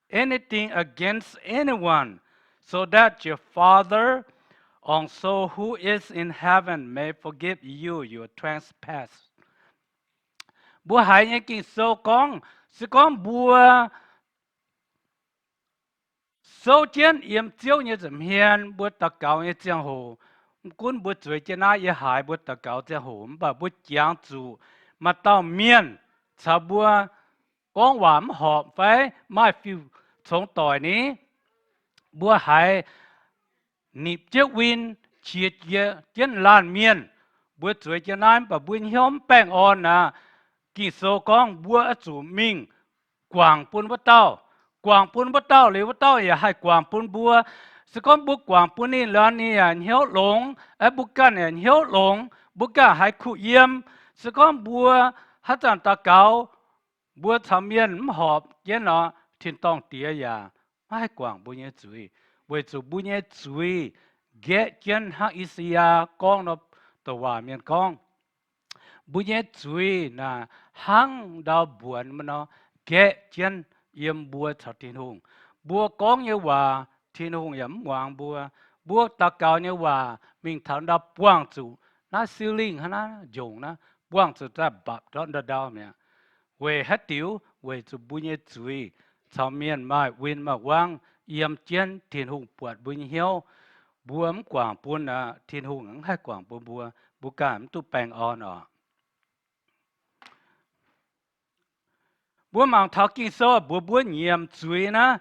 anything against anyone, so that your Father also who is in heaven may forgive you your trespass. Mbuo haiz nyei Ging-Sou gorngv, se gorngv mbuo souv jienv yiem Ziouv nyei nza'hmien mbuo daux gaux nyei ziangh hoc, mv gunv mbuo zueiz jienv naaiv yie haiz mbuo daux gaux ziangh hoc, mv baac mbuo jangx zuqc maaih dauh mienh caux mbuo gorngv waac mv horpc fai maaih fiuv-congx doic ni, mbuo haiz nipc jienv win, qiex jiez jienv laanh mienh, mbuo zueiz jienv naaiv mv baac mbuo hnyouv mv baengh orn aqv. Ging-Sou gorngv mbuo oix zuqc mingh guangc bun wuov dauh. Guangc bun wuov dauh liuz, wuov dauh yaac haih guangc bun mbuo. Se gorngv mbuo guangc bun ninh liuz, ninh yaac hnyouv longx, aeqv, mbuo ganh yaac hnyouv longx, mbuo ganh haiz kuh yiem. Se gorngv mbuo haaix zanc daux gaux, mbuo caux mienh mv horpc jienv nor, tin-dorngh Diex yaac maiv haih guangc mbuo nyei zuiz, weic zuqc mbuo nyei zuiz nqaeqv jienv hnangv I^saa^yaa gorngv nor, douc waac mienh gorngv, mbuo nyei zuiz naaic hnangv ndau mbuonx nor, nqaeqv jienv yiem mbuo caux Tin-Hungh. Mbuo gorngv nyei waac Tin-Hungh yaac mv muangx mbuo. Mbuo daux gaux nyei waac mingh taux ndau buangh zuqc naaiv ceiling hnangv naaiv njongc naaiv, buangh zuqc daaih mbapc ndortv ndau-ndau mi'aqv. Weic haaix diuc? Weic zuqc mbuo nyei zuiz caux mienh maaih win maaih wangv yiem jienv, Tin-Hungh buatc mbuo nyei hnyouv. Mbuo mv guangc bun aqv, Tin-Hungh mv haih guangc bun mbuo, mbuo ganh mv duqv baengh orn oc. Mbuo mangc taux Ging-Sou mbuox mbuo nyiemc zuiz naaiv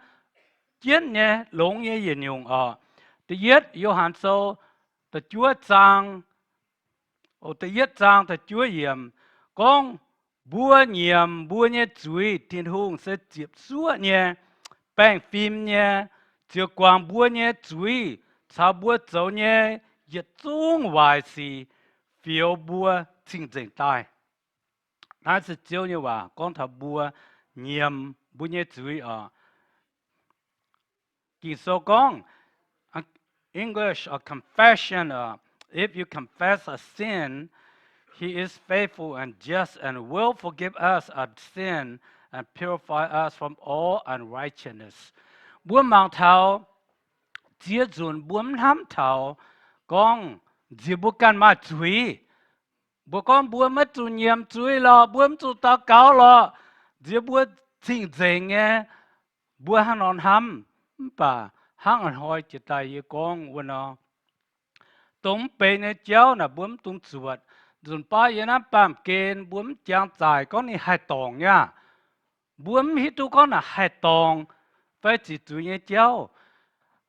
jienv nyei longx nyei yietc nyungc oc. Da'yietv Yo^han Sou da'juov zaang, da'yietv zaang da'juov yiemc gorngv, mbuo nyiemc mbuo nyei zuiz, Tin-Hungh se ziepc zuoqv nyei, baengh fim nyei, ziouc guangc mbuo nyei zuiz caux mbuo zoux nyei yietc zungv waaic sic fioux mbuo cing-nzengc daaih. Naaiv se Ziouv nyei waac gorngv taux mbuo nyiemc mbuo nyei zuiz oc. Ging-Sou gorngv, English, a confession, if you confess a sin, he is faithful and just and will forgive us our sin and purify us from all unrighteousness. Mbuo mangc taux ziex nzunc mbuo mv hnamv taux gorngv nziex mbuo ganh maaih zuiz. Mbuo gorngv mbuo maiv zuqc nyiemc zuiz lorqc, mbuo mv zuqc daux gaux lorqc, nziex mbuo cing-nzengc nyei. Mbuo hnangv nor hnamv, mv baac hnangv a'hnoi jiex daaih yie gorngv wuov nor, dongh mv benx nyei jauv naaic mbuo mv dungx zuotc. Nzunc baav yiem naaiv baamh gen mbuo mv jangx zaaic gorngv ninh haih dorngc nyei aqv. Mbuo mv hiuv duqv gorngv naaic haih dorngc fai ziqc zuiz nyei jauv.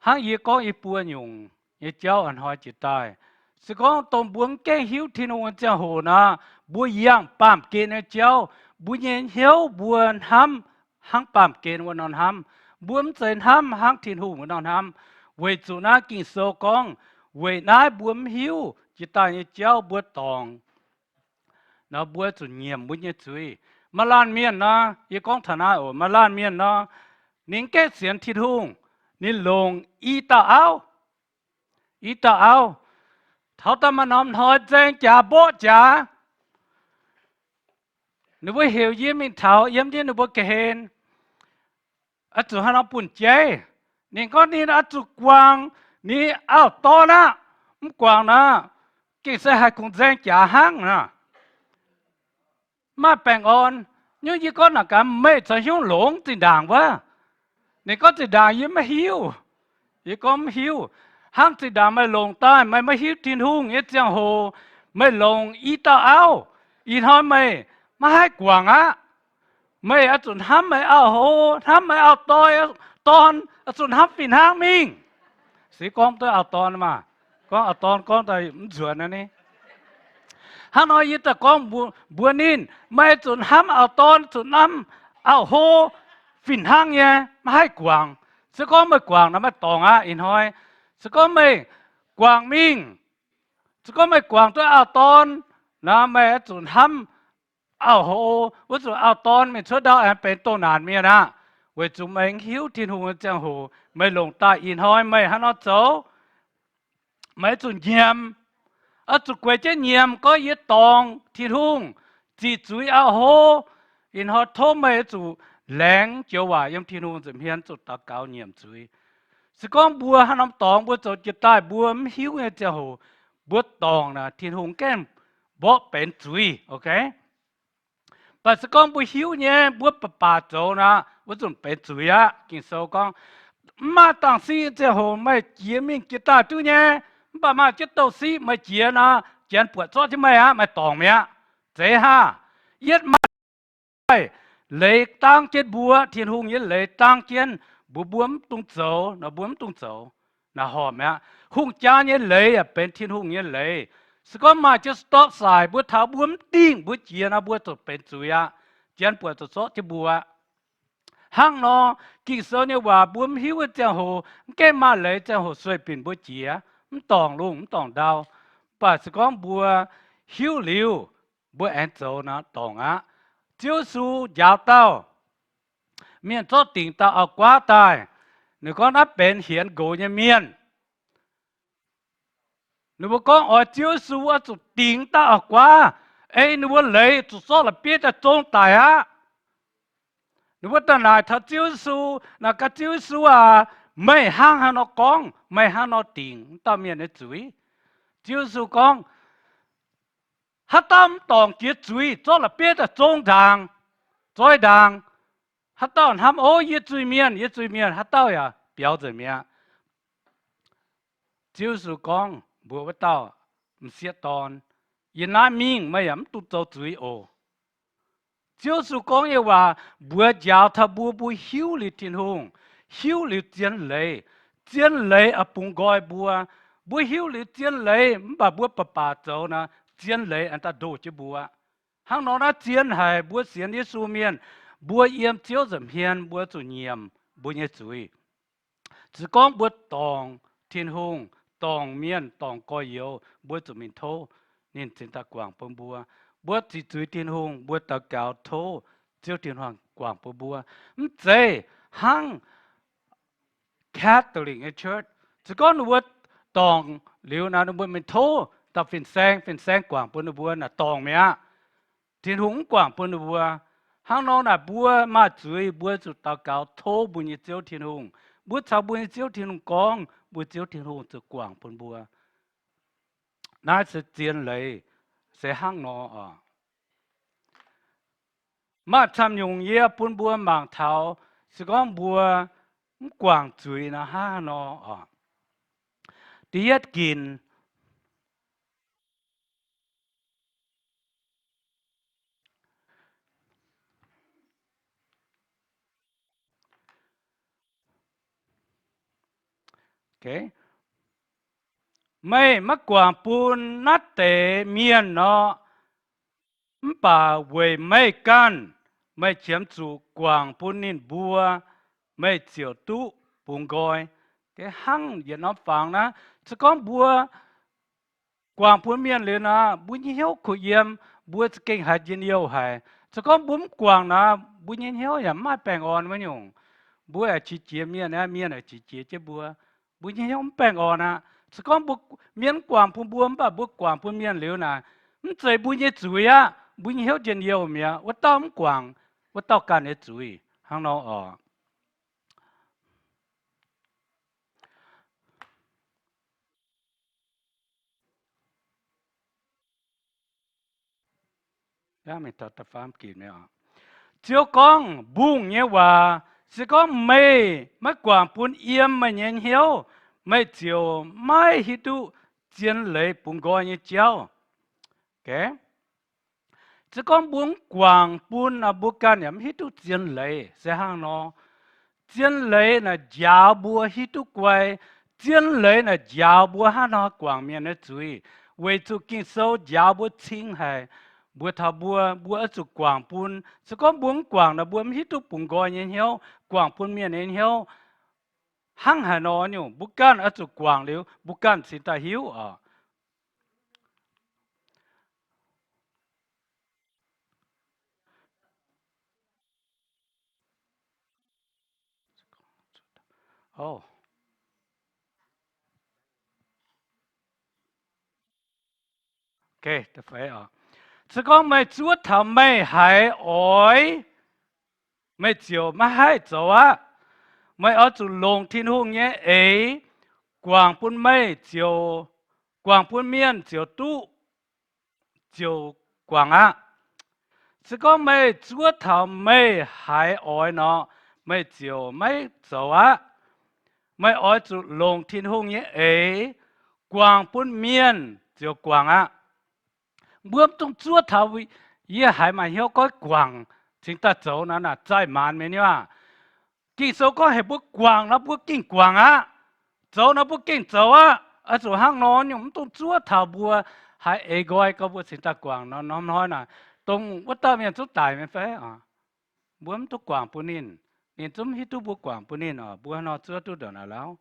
Hnangv yie gorngv yie buo nyungc nyei jauv a'hnoi jiex daaih, se gorngv dongh mbuo mv gaengh hiuv Tin-Hungh nyei ziangh hoc nor, mbuo yangh baamh gen nyei jauv, mbuo nyei hnyouv mbuo hnamv hnangv baamh gen wuov nor hnamv. Mbuo mv zeiz hnamv hnangv Tin-Hungh wuov nor hnamv, weic zuqc naaiv Ging-Sou gorngv, weic naaiv mbuo mv hiuv jiex daaih nyei jauv mbuo dorngc. Nor mbuo zuqc nyiemc mbuo nyei zuiz. Maaih laanh mienh nor, yie gorngv taux naaiv oc, maaih laanh mienh nor, ninh gaengh sienx Tin-Hungh, ninh longc i dauh auv, i dauh auv, taux daaih maaih norm hnoi nzaeng jaax mborqv jaax, ninh mbuo heuc yie mingh taux yiem jienv ninh mbuo ga'hlen, oix zuqc haaix nor bun jeiv. Ninh gorngv ninh oix zuqc guangc ninh auv-dorn aqv. Mv guangc nor, gengh se haih kungx nzaeng jaax hnangv nor. Maaih baengh orn, Nyungc yie gorngv naaic gaax, meih caux hnyouv longx zinh ndaangc wuov. Ninh gorngv, zinh ndaangc yie maiv hiuv. Yie gorngv, mv hiuv. Hnangv zinh ndaangc meih longc daaih, meih maiv hiuv Tin-Hungh nyei ziangh hoc, meih longc i dauh auv, ih hnoi meih maiv haih guangc aqv. Meih oix zuqc hnamv meih auv-hlo, hnamv meih auv-dorn, dorn, oix zuqc hnamv fih hnangv mingh. Se gorngv duqv auv-dorn maah, gorngv auv-dorn gorngv daaih mv nzuonx aqv ni. Hnangv nor yie daaih gorngv mbuox ninh, meih zuqc hnamv auv-dorn, zuqc hnamv auv-hlo fih hnangv nyei, maiv haih guangc. Se gorngv meih guangc nor, meih dorngc aqv ih hnoi. Se gorngv meih guangc mingh, se gorngv meih guangc duqv auv-dorn nor, meih zuqc hnamv auv-hlo, wuov zuqc auv-dorn mingh cuotv ndau aengx benx doh naanc mienh aqv. Weic zuqc meih mv hiuv Tin-Hungh nyei ziangh hoc, meih longc daaih ih hnoi meih hnangv nor zoux, meih oix zuqc nyiemc, oix zuqc gueix jienv nyiemc gorngv, yie dorngc Tin-Hungh, ziqc zuiz auv-hlo. Ih hnoi tov meih oix zuqc laengz joux waac yiem Tin-Hungh nza'hmien, zuqc daux gaux nyiemc zuiz. Se gorngv mbuo hnangv norm dorngx mbuo zoux jiex daaih mbuo mv hiuv nyei ziangh hoc, mbuo dorngc naaic Tin-Hungh gengh mborqv benx zuiz, ok? Mv baac se gorngv mbuo hiuv nyei, mbuo baac baac zoux nor, wuov nzunc benx zuiz aqv. Ging-Sou gorngv, mv maaih dangh siqv ziangh hoc meih jiex mingh jiex daaih duqv nyei. Mv baac maaih jienv douh siqv meih jiex nor, janx buatc zorqv jienv meih aqv, meih dorngc mi'aqv. Zeiz haah? Yietv maaih leiz dangv jienv mbuo, Tin-Hungh nyei leiz dangv jienv mbuo, mbuo mv dungx zoux nor, mbuo mv dungx zoux. Naaiv horpc mi'aqv. Hungh jaa nyei leiz yaac benx Tin-Hungh nyei leiz. Se gorngv maaih jienv stop sign, mbuo taux mbuo mv dingh mbuo jiex nor, mbuo zuqc benx zuiz aqv. Janx buatc zuqc zorqv jienv mbuo aqv. Hnangv nor, Ging-Sou nyei waac mbuo mv hiuv nyei ziangh hoc, mv gaengh maaih leiz ziangh hoc sueih binc mbuo jiex, mv dorngc lungh mv dorngc ndau. Mv baac se gorngv mbuo hiuv liuz, mbuo aengx zoux nor, dorngc aqv. Ziouv Yesu njaaux dauh mienh zorqv dingc dauh auv-guaav daaih. Ninh gorngv naaiv benx hienx nqox nyei mienh. Ninh mbuo gorngv oix Ziouv Yesu oix zuqc dingc dauh auv-guaav, ei ninh mbuo leiz zuqc zorqv la'bieiv daaih zong daic aqv. Ninh mbuo daaih naaic taux Ziouv Yesu, naaic gaax, Ziouv Yesu aac, meih hnangv haaix nor gorngv, meih hnangv nor dingc wuov dauh mienh nyei zuiz? Ziouv Yesu gorngv, haaix dauh mv dorngc jiex zuiz, zorqv la'bieiv daaih zong ndaangc, zoih ndaangc. Haaix dauh hnamv, o, yie zuiz-mienh, yie zuiz-mienh, haaix dauh yaac biaux nzengc mi'aqv. Ziouv Yesu gorngv mbuox wuov dauh m'sieqv dorn, yiem naaiv mingh meih yaac mv dungx zoux zuiz oc. Ziouv Yesu gorngv nyei waac mbuox njaaux taux mbuo, mbuo hiuv liuz Tin-Hungh, hiuv liuz zien leiz, zien leiz oix bungx nqoi mbuo. Mbuo hiuv liuz zien leiz mv baac mbuo baac baac zoux nor, zien leiz aengx daaih ndoh jienv mbuo. Hnangv nor naaiv zien haic mbuo sienx Yesu mienh, mbuo yiem Ziouv nza'hmien mbuo zuqc nyiemc mbuo nyei zuiz. Se gorngv mbuo dorngc Tin-Hungh, dorngc mienh, dorngc gorx-youz, mbuo zuqc mingh tov ninh cingx daaih guangc bun mbuo. Mbuo ziqc zuiz Tin-Hungh, mbuo daux gaux tov Ziouv Tin-Hungh guangc bun mbuo. Mv zeiz hnangv Catholic nyei church, se gorngv ninh mbuo dorngc liuz naaic, ninh mbuo mingh tov dauh fin-saeng, fin-saeng guangc bun ninh mbuo naaic, dorngc mi'aqv. Tin-Hungh mv guangc bun ninh mbuo. Hnangv nor naaic, mbuo maaih zuiz mbuo zuqc daux gaux tov mbuo nyei Ziouv Tin-Hungh. Mbuo caux mbuo nyei Ziouv Tin-Hungh gorngv, mbuo Ziouv Tin-Hungh zuqc guangc bun mbuo. Naaiv se zien leiz se hnangv nor oc. Maaih camv nyungc yie bun mbuo mangc taux, se gorngv mbuo mv guangc zuiz nor, hnangv haaix nor oc. Da'yietv ginc, meih maiv guangc bun naaiv deix mienh nor, mv baac weic meih ganh, meih qiemx zuqc guangc bun ninh mbuo, meih ziouc duqv bungx nqoi. Hnangv yietc norm fangx naaiv, se gorngv mbuo guangc bun mienh liuz nor, mbuo nyei hnyouv kuh yiem, mbuo za'gengh haiz njien-youh haic. Se gorngv mbuo mv guangc nor, mbuo nyei hnyouv yaac mv maaih baengh orn wuov nyungc. Mbuo yaac qiex jiez mienh aqv, mienh yaac qiex jiez jienv mbuo. Mbuo nyei hnyouv mv baengh orn aqv. Se gorngv mbuo, mienh mv guangc bun mbuo, mv baac mbuo guangc bun mienh liuz naaic, mv zeiz mbuo nyei zuiz aqv. Mbuo nyei hnyouv njien-youh mi'aqv. Wuov dauh mv guangc, wuov dauh ganh nyei zuiz hnangv nor oc. Ziouv gorngv mbungh nyei waac, se gorngv meih maiv guangc bun yiem meih nyei hnyouv, meih ziouc maiv hiuv duqv zien leiz bungx nqoi nyei jauv. Se gorngv mbuo mv guangc bun, mbuo ganh yaac mv hiuv duqv zien leiz se hnangv nor. Zien leiz naaic njaaux mbuo hiuv duqv guai. Zien leiz naaic njaaux mbuo hnangv nor guangc mienh nyei zuiz, weic zuqc Ging-Sou njaaux mbuo cing haic. Mbuox taux mbuo, mbuo oix zuqc guangc bun, se gorngv mbuo mv guangc nor, mbuo mv hiuv duqv bungx nqoi nyei hnyouv, guangc bun mienh nyei hnyouv hnangv haaix nor nyungc. Mbuo ganh oix zuqc guangc liuz, mbuo ganh cingx daaih hiuv oc. Se gorngv meih zuov taux meih haiz oix, meih ziouc maiv haih zoux aqv. Meih oix zuqc longc Tin-Hungh nyei eix guangc bun meih ziouc, guangc bun mienh ziouc duqv, ziouc guangc aqv. Se gorngv meih zuov taux meih haiz oix nor, meih ziouc maiv zoux aqv. Meih oix zuqc longc Tin-Hungh nyei eix guangc bun mienh ziouc guangc aqv. Mbuo mv dungx zuov taux yie haiz maaih hnyouv goiv guangc cingx daaih zoux nor, naaic zaih maanz mienh nyei aav. Ging-Sou gorngv heuc mbuo guangc nor mbuo gengh guangc aqv, zoux nor mbuo gengh zoux aqv. Oix zuqc hnangv nor nyungc, mv dungx zuov taux mbuo haiz eix nqoi gorngv mbuo cingx daaih guangc nor. Norm hnoi naaic, dongh wuov dauh mienh zungv daic mienh fai? Mbuo mv duqv guangc bun ninh, ninh zungv mv hiuv duqv mbuo guangc bun ninh oc. Mbuo nor zuov duqv ndongc naaic lauh.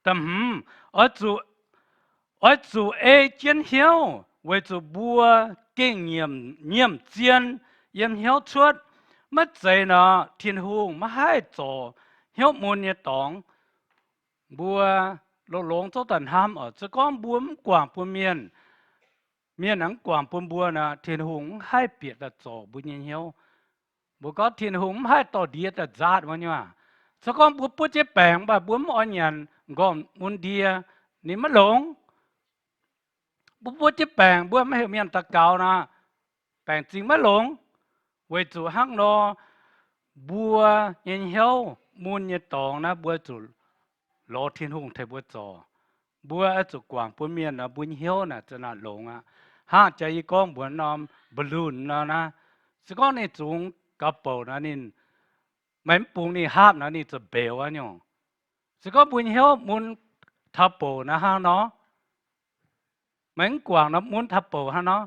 Da'hmz, oix zuqc ei jienv hnyouv weic zuqc mbuo gengh nyiemc, nyiemc zien yiem hnyouv cuotv. Maiv zeiz nor, Tin-Hungh maiv haih zorc hnyouv mun nyei dorngx. Mbuo longx-longx zouv daaih hnamv oc, se gorngv mbuo mv guangc bun mienh, mienh aengx mv guangc bun mbuo nor, Tin-Hungh mv haih bieqc daaih zorc mbuo nyei hnyouv. Mbuo gorngv Tin-Hungh mv haih dorh ndie daaih nzaatv wuov nyei aav. Se gorngv mbuo buov jienv baengc mv baac mbuo mv oix nyanc nqorngv mun ndie, ninh maiv longx. Mbuo buov jienv baengc mbuo maiv heuc mienh daux gaux nor, baengc zingh maiv longx. Weic zuqc hnangv nor, mbuo nyei hnyouv mun nyei dorngx naaiv mbuo zuqc lorz Tin-Hungh tengx mbuo zorc. Mbuo oix zuqc guangc bun mienh nor, mbuo nyei hnyouv naaic za'naaic longx aqv. Hnangv jaax yie gorngv mbuox norm balloon nor naaiv, se gorngv ninh zungx gaux bouc nor, ninh, meih mv bungx ninh haapv nor, ninh ziouc mbeux aqv nyungc. Se gorngv mbuo nyei hnyouv mun taux bouc naaiv hnangv nor, meih mv guangc nor mun taux bouc hnangv nor,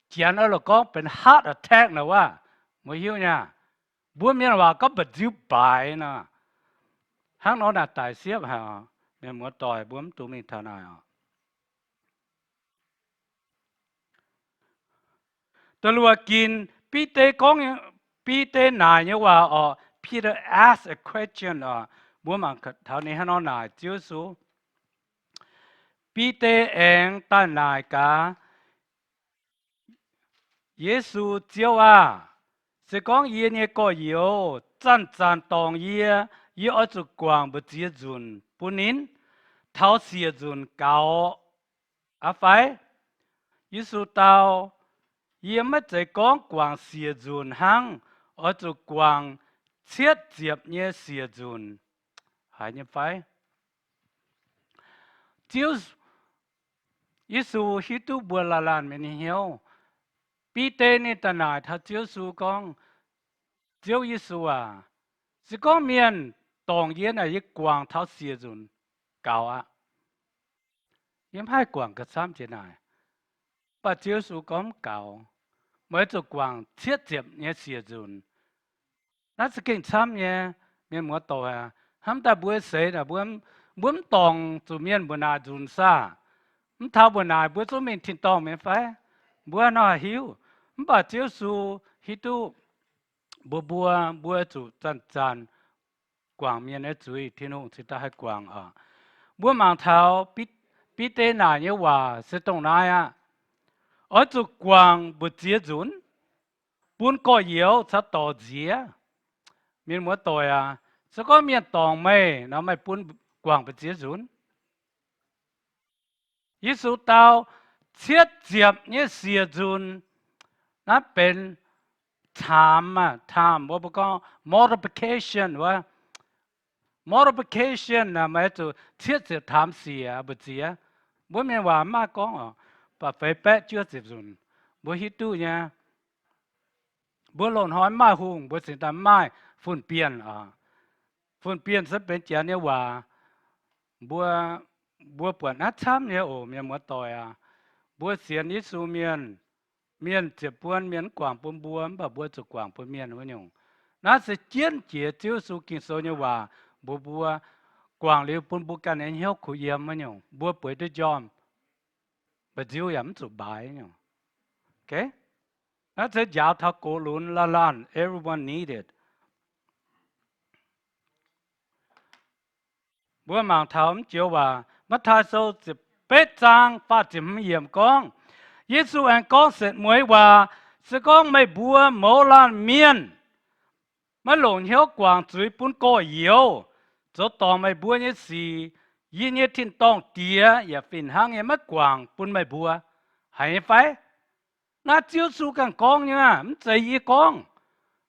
Janx oix lorqc gorngv benx heart attack nor wuov, mbuo hiuv nyei. Mbuo mienh waac gorngv mba'nziu-baaix nor. Hnangv nor naaic daic siepv haic. Mienh muoz-doic, mbuo mv dungx mingh taux naaic oc. Da'luoqc ginc, Bide gorngv, Bide naaic nyei waac oc, Peter asked a question oc. Mbuo mangc taux ninh hnangv nor naaic Ziouv Yesu. Bide aengx daaih naaic gaax Yesu, Ziouv aah! Se gorngv yie nyei gorx-youz zanc-zanc dorngc yie, yie oix zuqc guangc mbu'ziex nzunc bun ninh, taux siec nzunc gaux aqv fai? Yesu dau, Yie maiv zeiz gorngv guangc siec nzunc hnangv. Oix zuqc guangc cietv ziepc nyei siec nzunc. Haiz nyei fai? Ziouv Yesu hiuv duqv mbuo laanh laanh mienh nyei hnyouv. Bide ninh daaih naaic taux Ziouv Yesu gorngv, Ziouv Yesu aac, se gorngv mienh dorngc yie naaic, yie guangc taux siec nzunc gaux aqv. Yie mv haih guangc gauh camv jiex naaic. Mv baac Ziouv Yesu gorngv mv gaux. Meih oix zuqc guangc cietv ziepc nyei siec nzunc. Naaiv za'gengh camv nyei. Mienh muoz-doic aac, hnamv daaih mbuo seix naaic, mbuo mv dorngc zuqc mienh mbu'naaic nzunc saah? Mv taux mbu'naaic mbuo zungv mingh tin-dorngh mi'aqv fai? Mbuo nor hiuv. Mv baac Ziouv Yesu hiuv duqv mbuox mbuo, mbuo zuqc zanc-zanc guangc mienh nyei zuiz, Tin-Hungh cingx daaih haih guangc oc. Mbuo mangc taux Bide naaic nyei waac se dongh naaiv aqv. Oix zuqc guangc mbu'ziex nzunc, bun gorx-youz caux dorc nziex. Mienh muoz-doic aac, se gorngv mienh dorngc meih nor, meih bun guangc mbu'ziex nzunc? Yesu dau, cietv ziepc nyei siec nzunc. Naaiv benx taamx, taamx wuov mbuo gorngv multiplication wuov. Multiplication naaic meih zuqc cietv ziepc taamx siec mbu'ziex. Mbuo mienh waac maaih gorngv oc, baac feix baeqv juov ziepc nzunc mbuo hiuv duqv nyei. Mbuo loz-hnoi maaih hungh, mbuo cingx daaih maaih fun-bienh oc. Fun-bienh se benx janx nyei waac. Mbuo, mbuo buatc naaiv camv nyei oc, mienh muoz-doic aac. Mbuo sienx Yesu mienh, mienh ziepc buon mienh mv guangc bun mbuo, mv baac mbuo zuqc guangc bun mienh wuov nyungc. Naaiv se jienv jiex Ziouv Yesu Ging-Sou nyei waac mbuox mbuo, guangc liuz bun mbuo ganh nyei hnyouv kuh yiem wuov nyungc, mbuo bueix duqv njormh, mba'nziu yaac mv zuqc mbaaix nyungc. Naaiv se njaaux taux gox lunx laanh laanh, everyone need it. Mbuo mangc taux mv joux waac, Matv^taai Sou ziepc betv zaang faah ziepc hmz yiemc gorngv, Yesu aengx gorngv setv mueiz waac, Se gorngv meih mbuo mouz laanh mienh maiv longc hnyouv guangc zuiz bun gorx-youz, zoux dorngc meih mbuo nyei sic, yie nyei tin-dorngh Diex yaac fih hnangv nyei maiv guangc bun meih mbuo. Haiz nyei fai? Naaiv Ziouv Yesu ganh gorngv nyei, mv zeiz yie gorngv.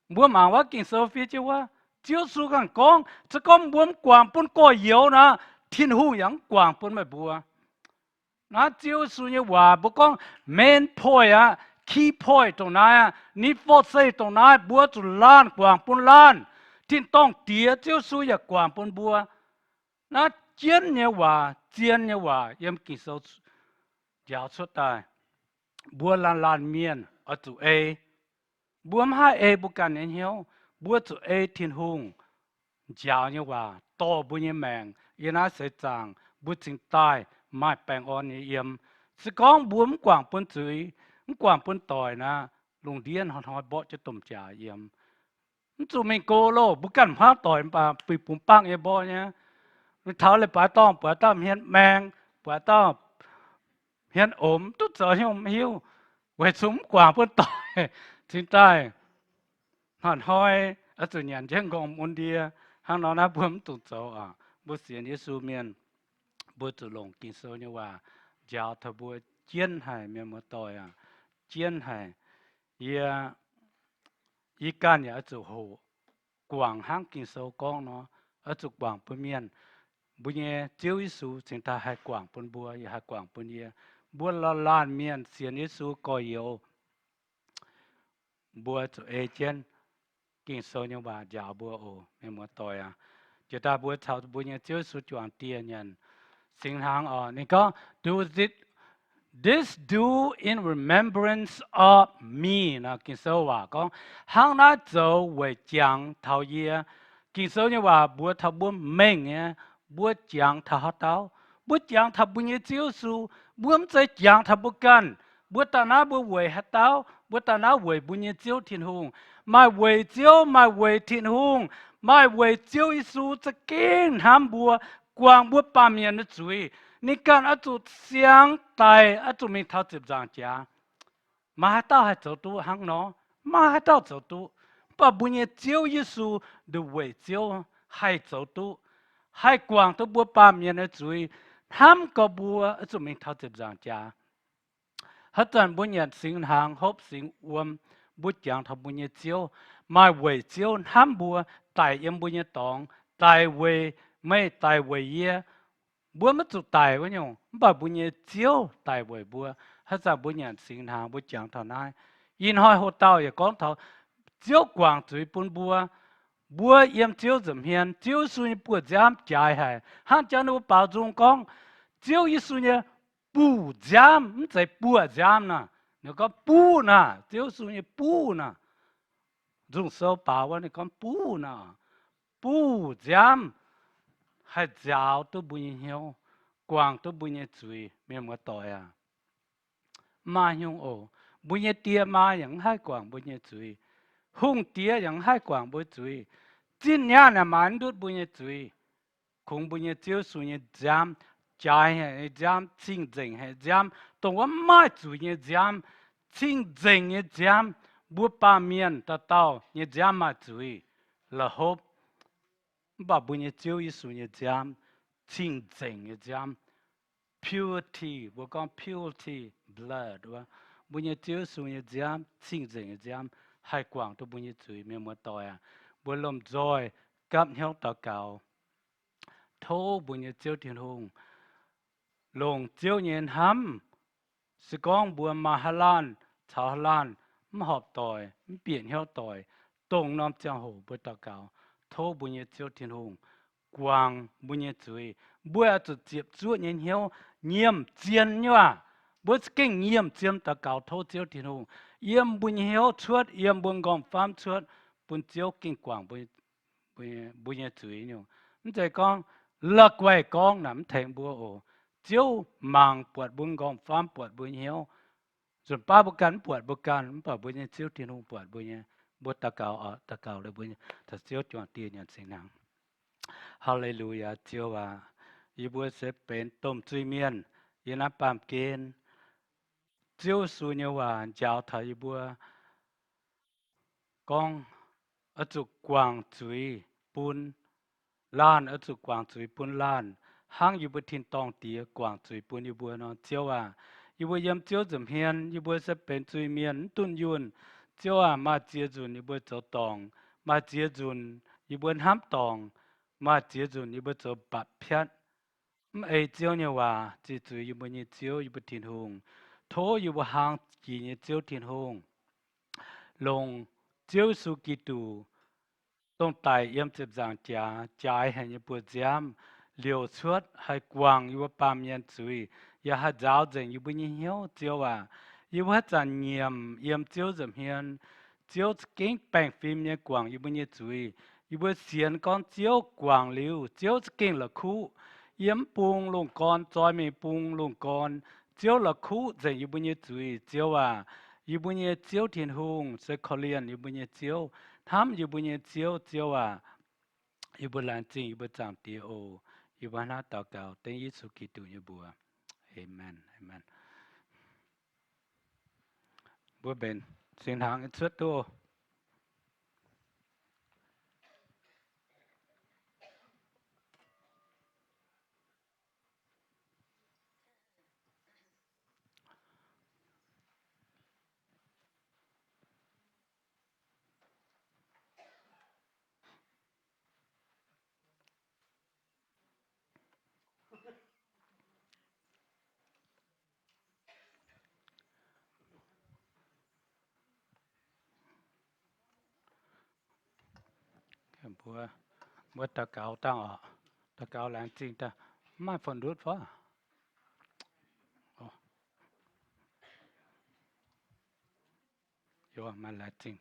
Mbuo mangc wuov Ging-Sou fiev jienv wuov, Ziouv Yesu ganh gorngv, se gorngv mbuo mv guangc bun gorx-youz nor, Tin-Hungh yaac mv guangc bun meih mbuo. Naaiv Ziouv Yesu nyei waac mbuo gorngv main point aqv, key point dongh naaiv aqv. Ninh forh se dongh naaiv, mbuo zuqc laanh guangc bun laanh. Tin-dorngh Diex Ziouv Yesu yaac guangc bun mbuo. Naaiv jienv nyei waac, zien nyei waac yiem Ging-Sou njaaux cuotv daaih. Mbuo laanh laanh mienh oix zuqc ei. Mbuo mv haih ei mbuo ganh nyei hnyouv. Mbuo zuqc ei Tin-Hungh njaaux nyei waac dorh mbuo nyei maengc yiem naaiv seix zaangc, mbuo cingx daaih maaih baengh orn nyei yiem. Se gorngv mbuo mv guangc bun zuiz, mv guangc bun doic nor, lungh ndiev hnoi-hnoi mborqv jienv domh jaax yiem. Mv zuqc mingh go loh, mbuo ganh hmuangv doic mv baac buix bungx bangv nyei mborqv nyei. Taux leiz-baaix dorngh buatc dauh hmien maeng, buatc dauh hmien omx, duqv zoux hnyouv mv hiuv, weic zuqc mv guangc bun doic. Cingx daaih hnoi-hnoi oix zuqc nyanc jienv nqorngv mun ndie. Hnangv nor naaiv mbuo mv dungx zoux oc. Mbuo sienx Yesu mienh, mbuo zuqc longc Ging-Sou nyei waac njaaux taux mbuo jienv haic, mienh muoz-doic aac, jienv haic. Yie, yie ganh yaac oix zuqc hoqc guangc hnangv Ging-Sou gorngv nor, oix zuqc guangc bun mienh. Mbuo nyei Ziouv Yesu cingx daaih haih guangc bun mbuo, yaac haih guangc bun yie. Mbuo laanh laanh mienh sienx Yesu gorx-youz, mbuo zuqc ei jienv Ging-Sou nyei waac njaaux mbuo oc, mienh muoz-doic aac. Jiex daaih mbuo caux mbuo nyei Ziouv Yesu juangc dieh nyanc singx hnaangx oc. Ninh gorngv, Do thi- this do in remembrance of me. Naaiv Ging-Sou waac gorngv, Hnangv naaiv zoux weic jangx taux yie. Ging-Sou nyei waac mbuox taux mbuo mengh nyei, mbuo jangx taux haaix dauh? Mbuo jangx taux mbuo nyei Ziouv Yesu. Mbuo mv zeiz jangx taux mbuo ganh. Mbuo daaih naaiv mbuo weic haaix dauh? Mbuo daaih naaiv weic mbuo nyei Ziouv Tin-Hungh. Maaih weic Ziouv, maaih weic Tin-Hungh, maaih weic Ziouv Yesu za'gengh hnamv mbuo, guangc mbuo baamh mienh nyei zuiz. Ninh ganh oix zuqc siang daic, oix zuqc mingh taux ziepc nzaangc jaax. Maaih haaix dauh haih zoux duqv hnangv nor? Maaih haaix dauh zoux duqv. Mv baac mbuo nyei Ziouv Yesu, nduqc weic Ziouv, haih zoux duqv, haih guangc duqv mbuo baamh mienh nyei zuiz, hnamv gorx mbuo oix zuqc mingh taux ziepc nzaangc jaax. Haaix zanc mbuo nyanc singx hnaangx, hopv singx wuom, mbuo jangx taux mbuo nyei Ziouv. Maaih weic Ziouv hnamv mbuo, daic yiem mbuo nyei dorngx, daic weic meih, daic weic yie. Mbuo maiv zuqc daic wuov nyungc, mv baac mbuo nyei Ziouv daic weic mbuo. Haaix zanc mbuo nyanc singx hnaangx, mbuo jangx taux naaiv. Ih hnoi ho dauh yaac gorngv taux Ziouv guangc zuiz bun mbuo. Mbuo yiem Ziouv nza'hmien, Ziouv Yesu nyei buoz-nziaamv jaaix haic. Hnangv jangx ninh mbuo baaux nzung gorngv, Ziouv Yesu nyei buoz-nziaamv, mv zeiz buoz-nziaamv naaic. Ninh gorngv buv naaic, Ziouv Yesu nyei buv naaic. Nzung Sou baaux wuov ninh gorngv buv naaic, buv-nziaamv haih nzaaux duqv mbuo nyei hnyouv, guangc duqv mbuo nyei zuiz, mienh muoz-doic aac. Maaih nyungc oc, mbuo nyei die maa yaac mv haih guangc mbuo nyei zuiz. Hungh diex yaac mv haih guangc mbuo zuiz. Zinh nyaanh yaac maaiz mv ndutv mbuo nyei zuiz. Kungx mbuo nyei Ziouv Yesu nyei nziaamv, jaaix haic nyei nziaamv, cing-nzengc haic nziaamv, dongh wuov mv maaih zuiz nyei nziaamv, cing-nzengc nyei nziaamv. Mbuo baamh mienh dauh dauh nyei nziaamv maaih zuiz, la'hopv. Mv baac mbuo nyei Ziouv Yesu nyei nziaamv, cing-nzengc nyei nziaamv, purity, mbuo gorngv purity blood wuov, mbuo nyei Ziouv Yesu nyei nziaamv, cing-nzengc nyei nziaamv, haih guangc duqv mbuo nyei zuiz. Mienh muoz-doic aac, mbuo lomh nzoih gapv hnyouv daux gaux, tov mbuo nyei Ziouv Tin-Hungh longc Ziouv nyei hnamv. Se gorngv mbuo maaih haaix laanh caux haaix laanh mv horpc doic, mv bieqc hnyouv doic, dongh norm ziangh hoc mbuo daux gaux, tov mbuo nyei Ziouv Tin-Hungh guangc mbuo nyei zuiz. Mbuo oix zuqc ziepc zuoqv nyei hnyouv, nyiemc zien nyei waac. Mbuo za'gengh nyiemc zien daux gaux tov Ziouv Tin-Hungh yiem mbuo nyei hnyouv cuotv, yiem mbuo m'nqorngv-famv cuotv, bun Ziouv gengh guangc mbuo nyei zuiz nyungc. Mv zeiz gorngv la'guaih gorngv naaic mv tengx mbuo oc. Ziouv mangc buatc mbuo m'nqorngv-famv, buatc mbuo nyei hnyouv. Nzunc baav mbuo ganh mv buatc mbuo ganh, mv baac mbuo nyei Ziouv Tin-Hungh buatc mbuo nyei. Mbuo daux gaux, daux gaux liuz mbuo taux Ziouv Juangc Dieh nyanc singx hnaangx. Haa^le^lu^yaa, Ziouv aac, yie mbuo se benx domh zuiz-mienh yiem naaiv baamh gen. Ziouv Yesu nyei waac njaaux taux yie mbuo gorngv, oix zuqc guangc zuiz bun laanh, oix zuqc guangc zuiz bun laanh, hnangv yie mbuo tin-dorngh Diex guangc zuiz bun yie mbuo nor. Ziouv aac, yie mbuo yiem Ziouv nza'hmien, yie mbuo se benx zuiz-mienh mv dunh yunh. Ziouv aac, maaih ziex nzunc yie mbuo zoux dorngc, maaih ziex nzunc yie mbuo hnamv dorngc, maaih ziex nzunc yie mbuo zoux mbapc piatv, mv ei Ziouv nyei waac. Ziqc zuiz yie mbuo nyei Ziouv, yie mbuo Tin-Hungh, tov yie mbuo hlang jiex nyei Ziouv Tin-Hungh, longc Ziouv Yesu Giduc, dongh daic yiem ziepc nzaangc jaax, jaaix haic nyei buoz-nziaamv, liouc cuotv haih guangc yie mbuo baamh mienh zuiz, yaac haih nzaaux nzengc yie mbuo nyei hnyouv. Ziouv aac, yie mbuo haaix zanc nyiemc yiem Ziouv nza'hmien, Ziouv za'gengh baengh fim nyei guangc yie mbuo nyei zuiz. Yie mbuo sienx gorngv Ziouv guangc liuz, Ziouv za'gengh la'kuqv yiem mv bung lungh gorn, zoi mingh bung lungh gorn, Ziouv la'kuqv nzengc yie mbuo nyei zuiz. Ziouv aac, yie mbuo nyei Ziouv Tin-Hungh se korv-lienh yie mbuo nyei Ziouv, hnamv yie mbuo nyei Ziouv. Ziouv aac, yie mbuo laengz zingh yie mbuo Zaangc Diex oc. Yie mbuo hnangv naaiv daux gaux dengv Yesu Giduc nyei mbuox. Aamen. Aamen. Mbuo mbenc singx hnaangx cuotv duqv. Mbuo, mbuo daux gaux dangh oc. Daux gaux laengz zingh daaih. Mv maaih phone ndutv fai? Maaih laengz zingh.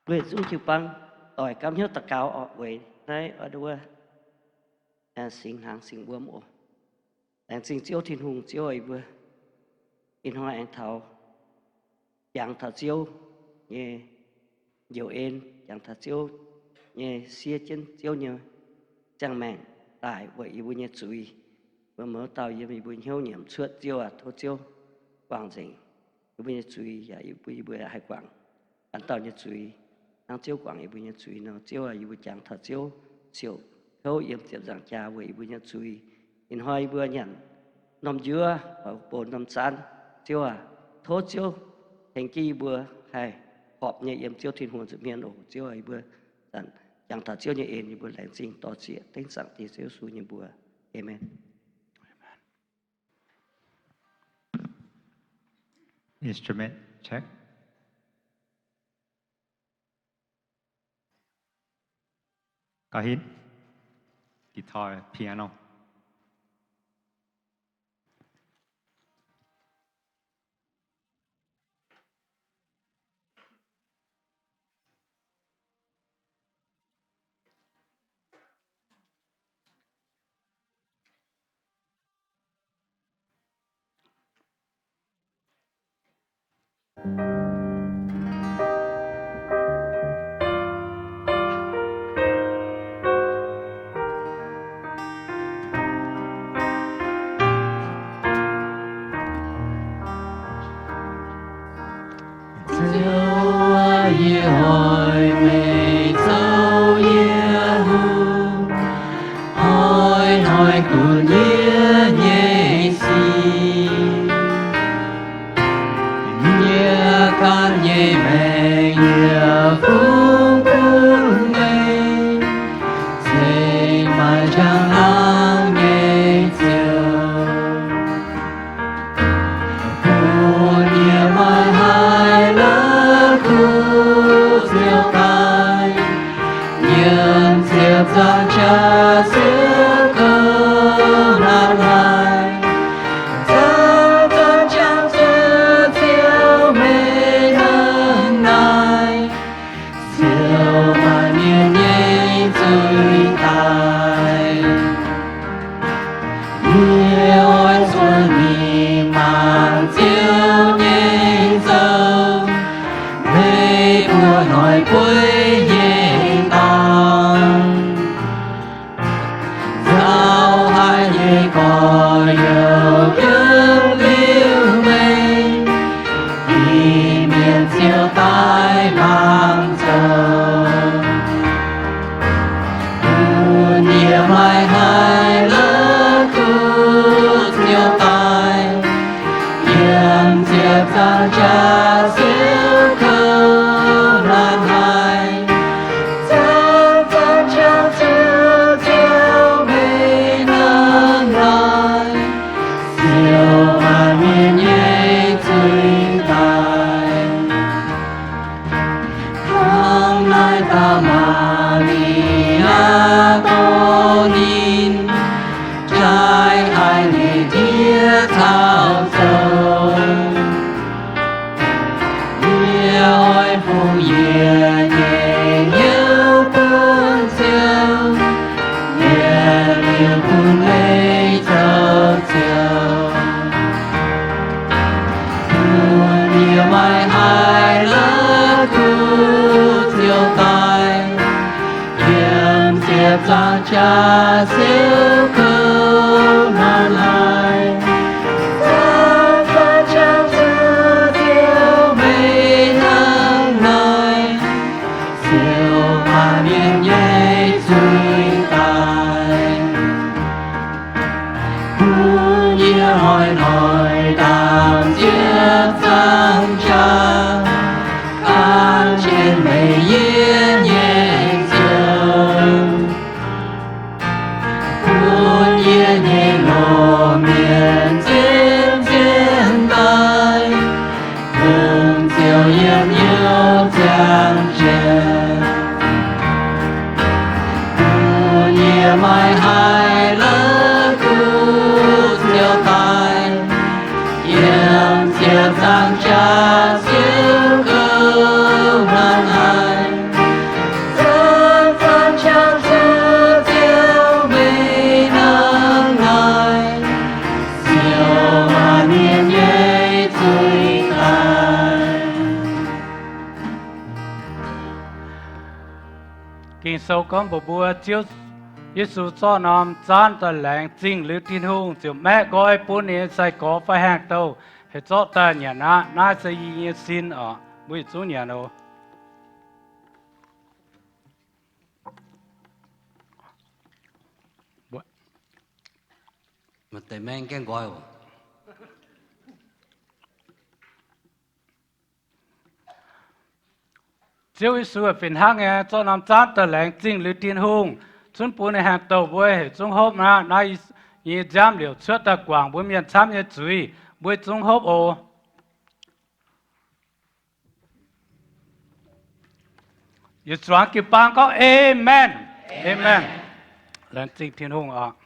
Weic zuqc jiu-baang doic gapv hnyouv daux gaux oc, weic naaiv oix wuov singx hnaangx singx wuom oc. Laengz zingh Ziouv Tin-Hungh, Ziouv aac, yie mbuo ih hnoi aengx taux jangx taux Ziouv nyei njoux en, jangx taux Ziouv nyei siev jienv Ziouv nyei ziangh maengc daaih weic yie mbuo nyei zuiz. Mbuo mouz dauh yiem yie mbuo hnyouv nyiemc cuotv, Ziouv aac, tov Ziouv guangc nzengc yie mbuo nyei zuiz, yaac yie mbuo, yie mbuo haih guangc ganh dauh nyei zuiz hnangv Ziouv guangc yie mbuo nyei zuiz nor. Ziouv aac, yie mbuo jangx taux Ziouv siouc kouv yiem ziepc nzaangc jaax weic yie mbuo nyei zuiz. Ih hnoi yie mbuo nyanc norm njuov, bou norm zaanv, Ziouv aac, tov Ziouv tengx jienv yie mbuo haih horpc nyei yiem Ziouv Tin-Hungh nza'hmien oc. Ziouv aac, yie mbuo zanc jangx taux Ziouv nyei en, yie mbuo laengz zingh dor-ziec dengv Zaangc Diex Ziouv Yesu nyei mbuox. Aamen. Instrument check. Gauh hitv, guitar, piano. Ziouv, yie oix meih zoux yie hungh, hnoi-hnoi gunv yie nyei sic. Yie ganh nyei maengc yie fungx bun meih, ceix maaih njang-laangc nyei Ziouv. Bun yie maaih haiz la'kuqv ziouc daaih, yiem ziepc nzaangc jaax siouc kouv hnangv naaiv. Zanc-zanc qangx zuqc Ziouv meih hnangv naaiv, siou maanc mienh nyei zuiz daaih. Yie oix zuqc mingh mangc Ziouv nyei nzou, meih buoz-hnoi bueiv nyei dorngx. Nzauh haic nyei gorx-youz yiem liuz meih, Iu-Mienh ziouc daaih mangc zoux. Bun yie maaih haiz la'kuqv ziouc daaih, yiem ziepc nzaangc jaax siouc kouv hnangv naaiv. Zanc-zanc qangx zuqc Ziouv meih hnangv naaiv, siou maanc mienh nyei zuiz daaih. Hnangv naaiv dauh Maa^li^yaa dorh ninh jaaix haic nyei ndiev caux zoux. Yie oix fungx yie nyei hnyouv bun Ziouv, yietc liuz bun meih zoux Ziouv. Bun yie maaih haiz la'kuqv ziouc daaih, yiem ziepc nzaangc jaax siouc kouv hnangv naaiv. Zanc-zanc qangx zuqc Ziouv meih hnangv naaiv, siou maanc mienh nyei zuiz daaih. Bun yie hnoi-hnoi ndaangc ziepc nzaangc jaax gan jienv meih, yie nyei Ziouv. Bun yie nyei loz-mienh zien-zien daaih, longc Ziouv yiem Iu-Mienh ziangh jienv. Bun yie maaih haiz la'kuqv ziouc daaih, yiem ziepc nzaangc jaax siouc kouv hnangv naaiv. Zanc-zanc qangx zuqc Ziouv meih hnangv naaiv, siou maanc mienh nyei zuiz daaih. Ging-Sou gorngv mbuox mbuo, Ziouv Yesu zorqv norm zaanv daaih laengz zingh liuz Tin-Hungh, ziouc maeqv nqoi bun ninh nyei sai-gorx fai haaix dauh heuc zorqv daaih nyanc aqv. Naaiv se yie nyei sin oc. Mbuo yietc zungv nyanc oc. Maaih deix maengh gaengh nqoi oc. Ziouv Yesu fih hnangv nyei zorqv norm zaanv daaih laengz zingh liuz Tin-Hungh, zunv bun ninh haaix dauh mbuo heuc zungv hopv aqv. Naaiv yie nyei nziaamv liouc cuotv daaih guangc mbuo mienh camv nyei zuiz. Mbuo zungv hopv oc. Yietc zuangx jiu-baang gorngv, Aamen. Aamen. Laengz zingh Tin-Hungh oc.